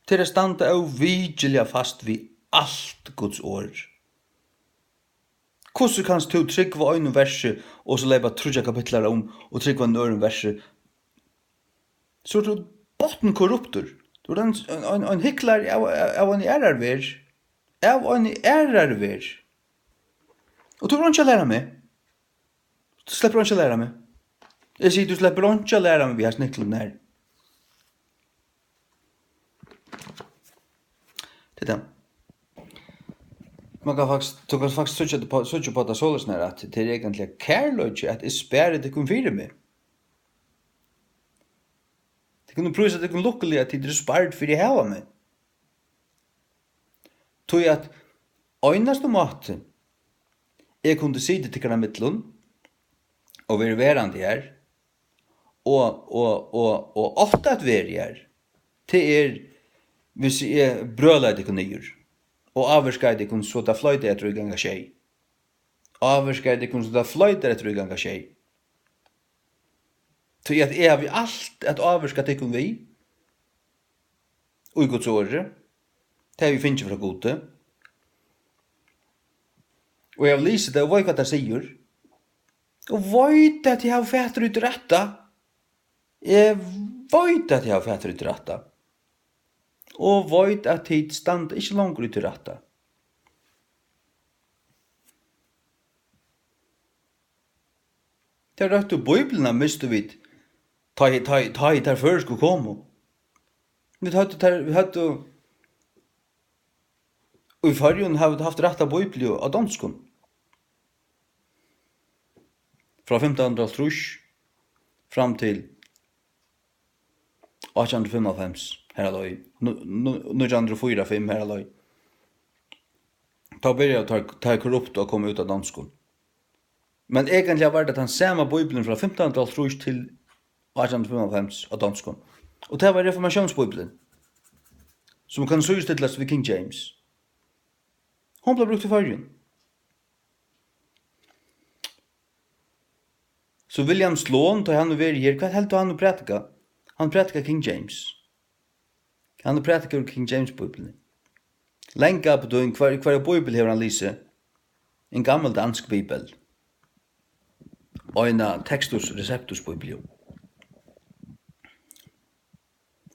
Tað er at standa óvikiliga fast við alt Guds orð. Hvussu kanst tú trúgva einum versi og so leypa tríggjar kapitlar um og trúgva einum øðrum versi? So ert tú botnkorruptur. Tú ert ein, ein, ein, ein hyklari av, av, av eini aðrari verð. Av eini aðrari verð. Og tú hevur einki at læra meg. Tú sleppur einki at læra meg. Eg sigi, tú sleppur einki at læra meg við hasum hyklum her. Tað er tað. Man kann faktiskt, tú kanst faktiskt síggja tað på, síggja på tað soleiðis her, at tað er eigentliga kærleiki, at eg spari tykkum fyri meg. Tit kunnu prísa tykkum lukkulig, at tit eru spard fyri at hava meg. Tí at einasti máti, eg kundi sitið tykkara millum og verið verandi har, og, og, og, og átt at verið har, tað er, hvis eg brølaði tykkum niður og ávirkaði tykkum, so tað floytaði eftir í ganga sjey. Ávirkaði tykkum, so tað floytaði eftir í ganga sjey. Tí at eg havi alt at ávirka tykkum við, í Guds orði. Tað havi eg fingið frá Gudi. Og eg havi lisið tað og veit, hvat tað sigur. Og veit, at eg havi fatur í tí rætta. Eg veit, at eg havi fatur í tí rætta. Og veit, at tit standa ikki longur í tí rætta. Tey røttu Bíbliuna mistu vit, tá ið, tá ið, tá ið tær føroysku komu. Vit høvdu tær, vit høvdu í Føroyum, hava vit havt rætta Bíbliu á donskum. Frá fimtan hundrað og hálvtrýss fram til átjan hundrað og fimmoghálvfems, har leið. Nú-, nú-, nítjan hundrað og fýra fimm, har leið. Tá byrjaðu teir, teir korruptu at koma út á donskum. Men eigentliga var tað tann sama Bíblian frá fimtan hundrað og hálvtrýss til átjan hundrað og fimmoghálvfems á donskum. Og tað var reformatiónsbíblian, sum kann síðustillast við King James. Hon bleiv brúkt í Føroyum. So William Sloan, tá hann hevur verið her, hvat heldur tú hann hevur prædikað? Hann prædikar King James. Hann hevur prædikað úr King James Bíbliuni. Langa betydning, hvør, hvørja bíbel hevur hann lisið? En gammel dansk bibel. Og eina Textus Receptus Bíblia.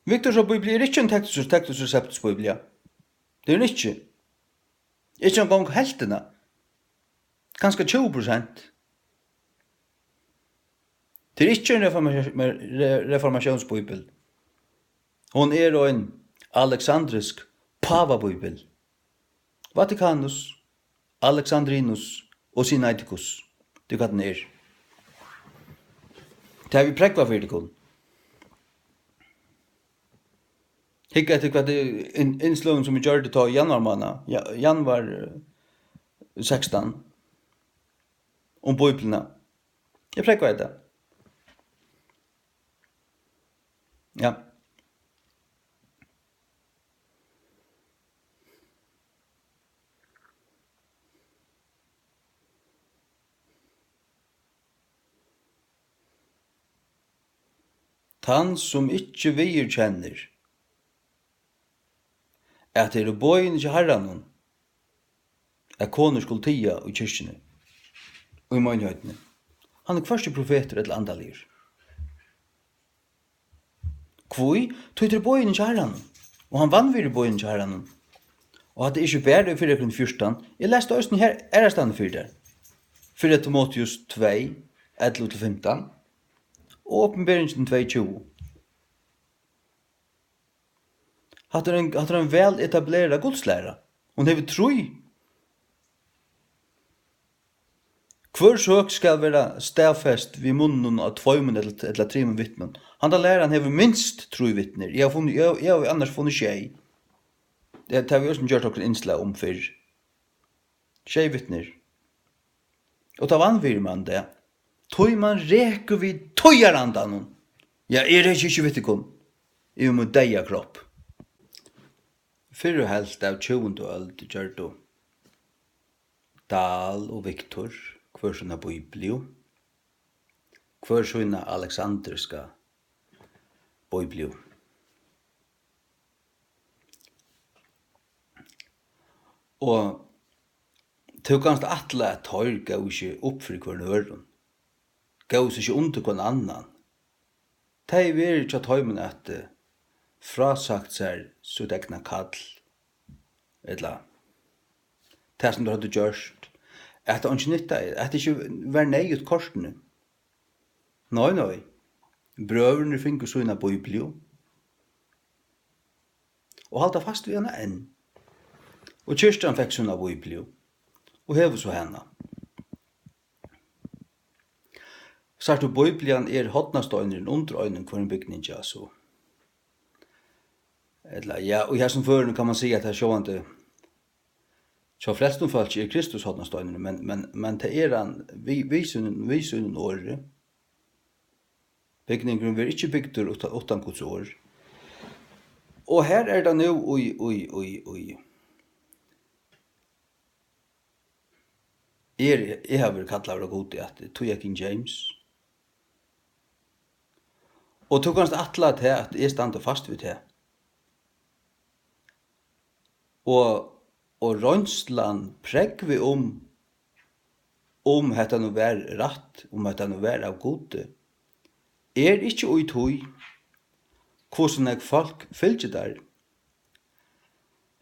Victorsa Bíblia er ikki ein Textus, Textus Receptus Bíblia. Tað er hon ikki. Ikki eingong helvtina. Kanska tjúgu prosent. Tað er ikki ein reforma-, re-, reformatiónsbíbel. Hon er ein aleksandrisk pávabíbel. Vatikanus, Alexandrinus og Sinaiticus. Tað er, hvat hann er. Tað havi eg prógvað fyri tykkum. Hygg eftir, hvat er inn-, innsløgum, sum eg gjørdi tá í januar mánað, ja, januar, eh, sekstan, um Bíbliuna. Eg prógvaði tað. Ja. Tann, sum ikki viðurkennir, at tað eru boðini hjá Harranum, at konur skulu tiga í kirkjuni, í meinigheitini, hann er hvørki profetur ella andaligur. Hví? Tí tað eru boðini hjá Harranum. Og hann vanvirðir boðini hjá Harranum. Og hatta er ikki bara í fyrra Korint fjúrtan. Eg lesi eisini her aðrastaðni fyri tær. Fyrra Timoteus tvey, ellivu til fimtan. Og Opinberingin tvey tjúgu. Hatta er ein, hatta er ein væl etablerað gudslæra. Hon hevur trý. Hvør søk skal vera staðfest við munninum á tveimum ella, ella trimum vitnum. Handa læran hevur minst trý vitnir. Eg havi funnið, eg, eg havi annars funnið sjey. Ja, tað havi eg eisini gjørt okkurt innslag um fyrr. Sjey vitnir. Og tað vanvirðir mann tað. Tí mann rekur við tíðarandanum. Ja, eg reki ikki við tykkum. Eg eri mín deyða kropp. Fyrru helvt av tjúgundu øld gjørdu Dahl og Victor hvør sína bíbliu, hvør sína aleksandriska bíbliu. Og tú kanst ætla, at teir góvu seg upp fyri hvørjum øðrum, góvu seg ikki undir hvønn annan. Tað hevði verið hjá teimum at, eh, frásagt sær sítt egna kall, ella tað, sum teir høvdu gjørt, at tað einki nyttaði, at tað ikki var neyðugt kortini. Nei, nei. Brøðurnir fingu sína bíbliu og halda fast við hana enn. Og kirkjan fekk sína bíbliu og hevur so hana. Sært tú, Bíblian er hornasteinurin undir einum hvørjum bygningi, altso. Ella, ja, í hesum førinum kann man siga, at tað sjálvandi hjá flestum fólki er Kristus hornasteinurin, men, men, men tað er hann við, við sínum, við sínum orði. Bygningurin verður ikki bygdur uttan, uttan Guds orð. Og her er tað nú í, í, í, í, eg, eg havi verið kallaður av Gudi at týða King James. Og tú kanst ætla tað, at eg standi fast við tað. Og, og roynslan, prógvið um, um hetta nú var rætt, um hetta nú var av Gudi, er ikki í tí, hvussu nógv fólk fylgir tær,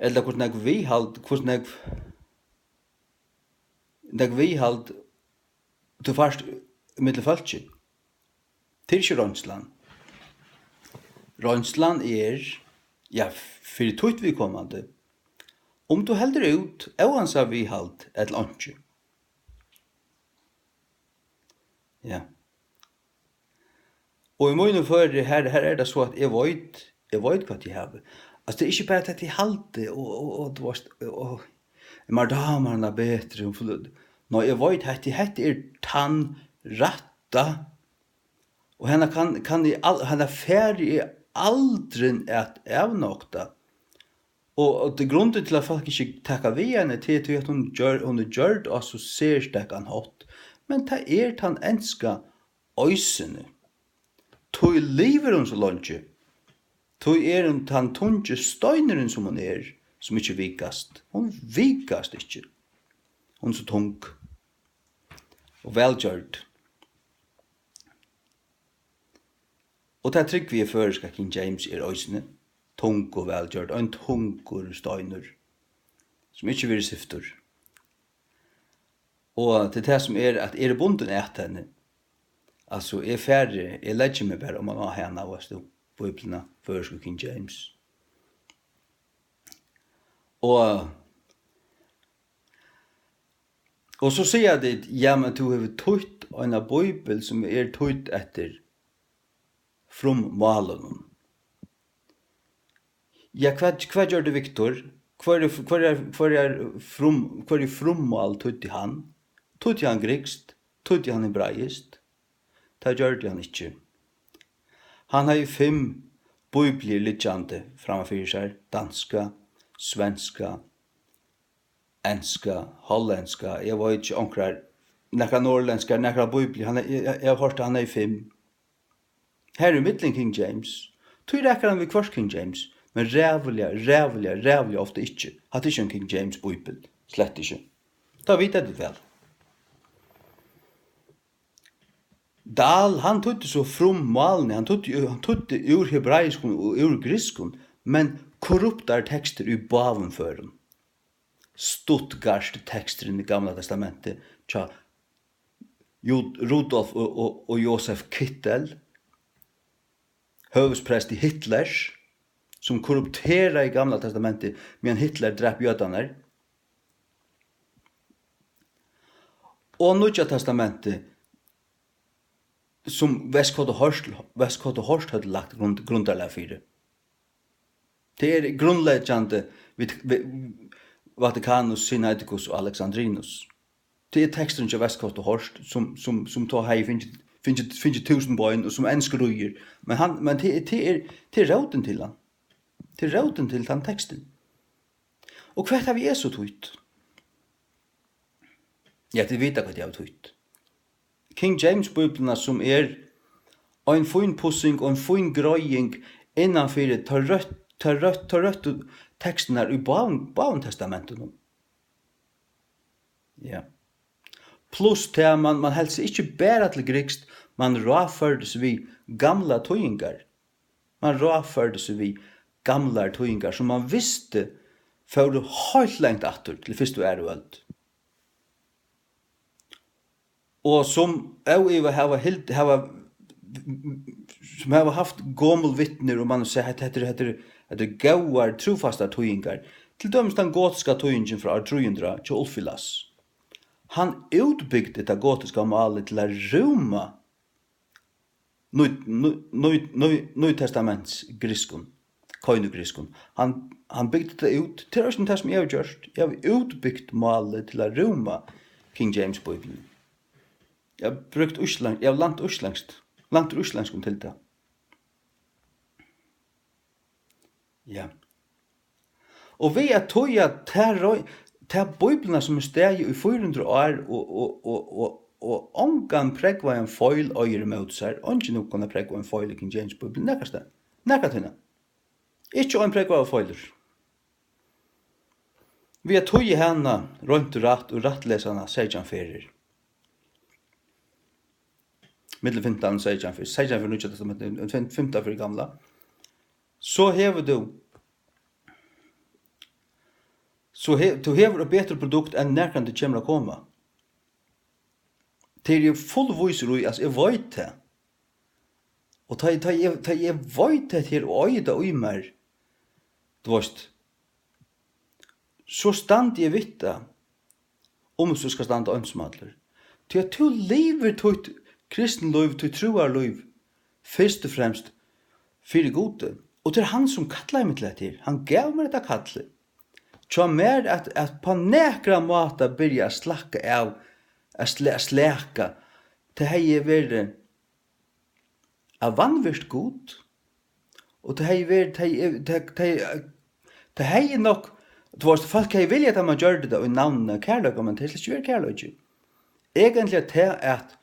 ella hvussu nógv viðhald, hvussu nógv, nógv viðhald tú fært millum fólki. Tað er ikki roynslan. Roynslan er, ja, fyri títt viðkomandi, um tú heldur út, óansæð viðhald ella einki. Ja. Og í mínum føri, her, her er tað so, at eg veit, eg veit, hvat eg havi. Altso, tað er ikki bara tað, eg haldi, og, og, og, tú veitst, og, mær dámar hana betri, hon flyt-, nei, eg veit, hetta, hetta er tann rætta, og hana kann, kann eg al-, hana fari eg aldrin at avnokta. Og, og tað er grundin til, at fólk ikki taka við henni, tað er tí, at hon gjør, hon er gjørd á so serstakan hátt. Men tað er tann enska eisini. Tí livir hon so leingi. Tí er hon tann tungi steinurin, sum hon er, sum ikki vikast. Hon vikast ikki. Hon er so tung og vælgjørd. Og tað trúgvi eg, føroyska King James er eisini tung og vælgjørd, ein tungur steinur, sum ikki verður syftur. Og tað er tað, sum er, at eg eri bundin at henni. Altso, eg fari, eg leggi meg bara oman á hana, veitst tú, Bíbliuna, føroysku King James. Og Og so siga tit: "Ja, men tú hevur týtt eina bíbel, sum er týdd eftir frummálunum." Ja, hvat, hvat gjørdi Victor? Hvørji, hvørjar, hvørjar frum-, hvørji frummál týddi hann? Týddi hann grikskt? Týddi hann hebraiskt? Tað gjørdi hann ikki. Hann hevði fimm bíbliur liggjandi framman fyri sær: danska, svenska, enska, hollendska, eg veit ikki, onkrar, nakrar norðurlendskar, nakrar bíbliur, hann, eg, eg, eg havi hoyrt, at hann hevði fimm. Har er millum King James. Tí rakar hann viðhvørt King James, men ræðuliga, ræðuliga, ræðuliga ofta ikki. Hatta er ikki ein King James bíbel, slett ikki. Tað vita tit væl. Dahl, hann týddi so frummálini, hann týddi, hann týddi úr hebraiskum og úr grikskum, men korruptar tekstir í báðum førum. Stuttgart-teksturin í Gamla Testamenti hjá Ju-, Rudolf og, og, og Josef Kittel, høvuðspresti Hitlers, sum korrupteraði Gamla Testamenti, meðan Hitler drap jødarnar. Og Nýggja Testamenti, sum Westcott og Hort, Westcott og Hort høvdu lagt grund, grundarlag fyri. Tað er grundleggjandi við, við Vatikanus, Sinaiticus og Alexandrinus. Tað er teksturin hjá Westcott og Hort, sum, sum, sum tá hevði fingið, fingið, fingið túsund bein, og sum enn skríður. Men hann, men tað er, tað er, tað er rótin til hann. Tað er rótin til tann tekstin. Og hvat havi eg so týtt? Ja, tit vita, hvat eg havi týtt. King James Bíbliuna, sum er ein fín pussing og ein fín greiðing innan fyri teir røtt-, teir røtt-, teir røttu tekstirnar í báðum, báðum testamentunum. Ja. Pluss tað, man, man helt seg ikki bara til grikskt, man ráðførdi seg við gamlar týðingar. Man ráðførdi seg við gamlar týðingar, sum man visti fóru heilt langt aftur til fyrstu og aðru øld. Og sum óivað hava hild-, hava, sum hava havt gomul vitnir, og man sær, hetta, hetta er, hetta er, hetta er góðar, trúfastar týðingar. Til dømis tann gotiska týðingin frá ár trý hundrað hjá Ulfilas. Hann útbygdi tað gotiska málið til at rúma Nýt-, nýt-, nýt-, nýt-, Nýtestaments grískum, koinugrískum. Hann, hann bygdi tað út. Tað er eisini tað, sum eg havi gjørt. Eg havi útbygt málið til at rúma King James Bíbliuna. Eg havi brúkt íslensk, eg havi lænt íslendskt, lænt úr íslendskum til tað. Ja. Og við at týða ta rø-, ta Bíbliuna, sum er staðið í fýra hundrað ár og, og, og, og, og ongan prógvaðan feil eigur ímóti sær, eingin hevur kunnað prógva ein feil í King James Bíbliuni, nakað stað, nakað tíðina. Ikki ein prógvaður feilur. Við at týða hana reint og rætt og rættlesa hana seytjan ferðir. Millum fimtan og seytjan ferðir, seytjan ferðir Nýggja Testamentið, fim-, fimtan ferðir Gamla. So hevur tú, so he-, tú hevur eitt betri produkt enn nakrantíð kemur at koma. Tað eri eg fullvísur í, altso, eg veit tað. Og tá eg, tá eg, tá eg veit hetta her og eigi tað í mær, tú veist, so standi eg við tað, um eg so skal standa einsamallur. Tí at tú livir títt kristinlív, títt trúarlív, fyrst og fremst fyri Gudi. Og tað er hann, sum kallaði meg til hetta her. Hann gav mær hetta kallið. Hjá mær at, at á nakran máta byrja at slakka av, at sla-, at slaka, tað hevði verið at vanvirt Gud, og tað hevði verið, tað hevði, tað, tað, tað hevði nokk, tú veist, fólk hevði viljað, at man gjørdi tað í navni av kærleika, men tað er slett ikki verið kærleiki. Eigentliga tað, at,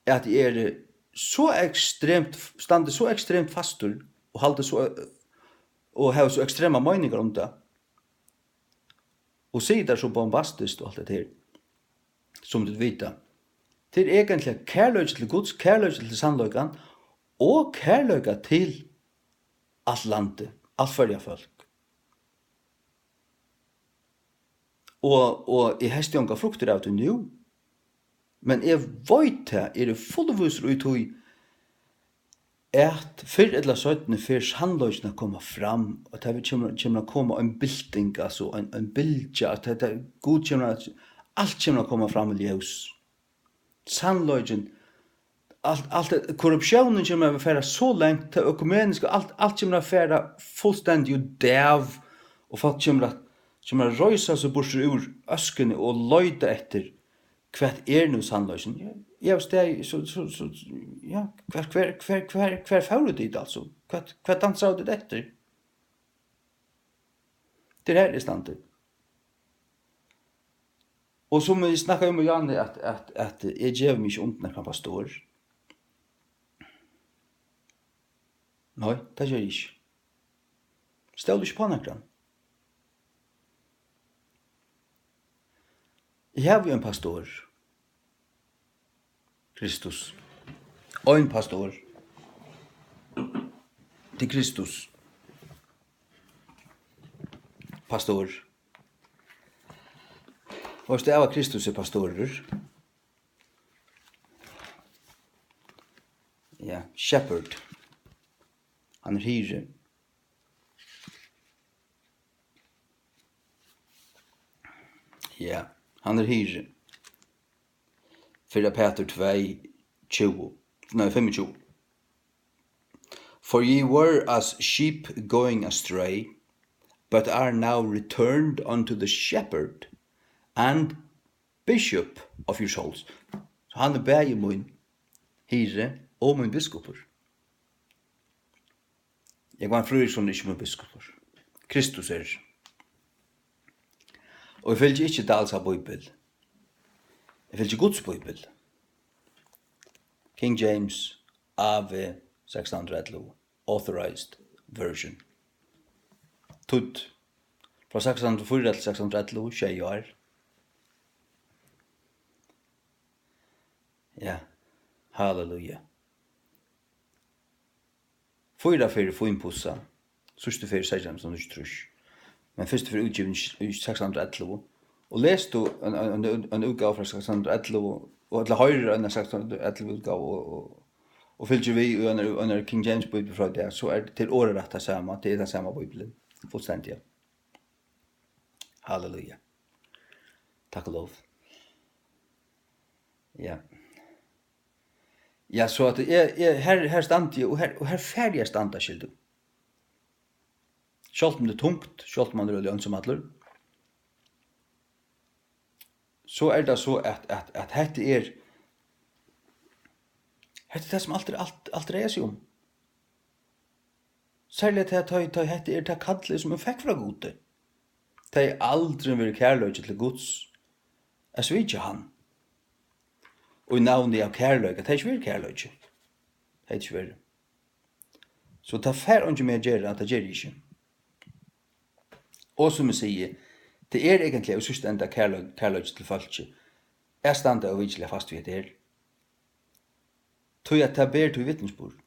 at eg eri so ekstremt, standi so ekstremt fastur, og haldi so, og havi so ekstremar meiningar um tað, og sigi tær so bombastiskt og alt hetta her, sum tit vita. Tað er eigentliga kærleiki til Guds, kærleiki til sannleikan og kærleika til alt landið, alt Føroya fólk. Og, og eg heysti ongar fruktir av tí nú, men eg veit tað, eg eri fullvísur í tí, at fyrr ella seinni fer sannleikin at koma fram, og tað kemur, kemur at koma ein bylting, altso ein, ein bylgja, at hetta, Gud kemur at, alt kemur at koma fram í ljós. Sannleikin, alt, alt, korruptiónin kemur at fara so langt, tað økumeniska, alt, alt kemur at fara fullstendig útav, og fólk kemur at, kemur at reisa seg burtur úr øskuni og leita eftir, hvat er nú sannleikin? Ja, eg havi staðið, so, so, so, ja, hvar, hvar, hvar, hvar, hvar fóru tit, altso? Hvat, hvat dansaðu tit eftir? Tað er her eg standi. Og sum vit snakkaðu um, Janni, at, at, at eg gevi meg ikki undir nakran pastor. Nei, tað geri eg ikki. Stóli ikki upp á nakran. Eg havi ein pastor. Kristus. Ein pastor. Tað er Kristus. Pastor. Veitst tú, av at Kristus er pastorur? Ja, shepherd. Hann er hirði. Ja, hann er hirði. Fyrra Pætur tvey, tjúgu, nei, fimmogtjúgu. "For ye were as sheep going astray, but are now returned unto the shepherd and bishop of your souls." So hann er bæði mín hirði og mín biskupur. Jógvan Fríðriksson er ikki mín biskupur. Kristus er. Og eg fylgi ikki Dalsa Bíbel. Eg fylgi Guds Bíbel. King James, A V, sekstan hundrað og ellivu, Authorized Version. Týdd frá sekstan hundrað og fýra til sekstan hundrað og ellivu, sjey ár. Ja, halleluja. Fýra ferðir fínpussað, síðstu ferð seytjan hundrað og níggjuogtrýss, men fyrstu ferð útgivin í sekstan hundrað og ellivu. Og les tú ein, ein, ein, ein útgávu frá sekstan hundrað og ellivu, og ella hoyrir eina sekstan hundrað og ellivu útgávu og, og, og fylgir við í einari, einari King James Bíbel frá í dag, so er tað orðarætt tað sama, tað er tann sama Bíblian, fullstendiga. Halleluja. Takk og lov. Ja. Ja, so at eg, eg, her, her standi eg, og her, og her fari eg at standa, skilst tú. Sjálvt um tað er tungt, sjálvt um man er øgiliga einsamallur, so er tað so, at, at, at hetta er, hetta er tað, sum alt er, alt, alt dreiar seg um. Serliga tá, tá, tá hetta er tað kallið, sum eg fekk frá Gudi. Tað hevði aldrin verið kærleiki til Guds at svikið hann. Og í navni av kærleika, tað hevði ikki verið kærleiki. Tað hevði ikki verið. So tað fær eingin meg at gera, tað geri eg ikki. Og sum eg sigi, tað er eigentliga í síðsta enda kærleik-, kærleiki til fólkið. At standa og vitjalig fast við hetta her. Tí at tað ber tí vitnisburð.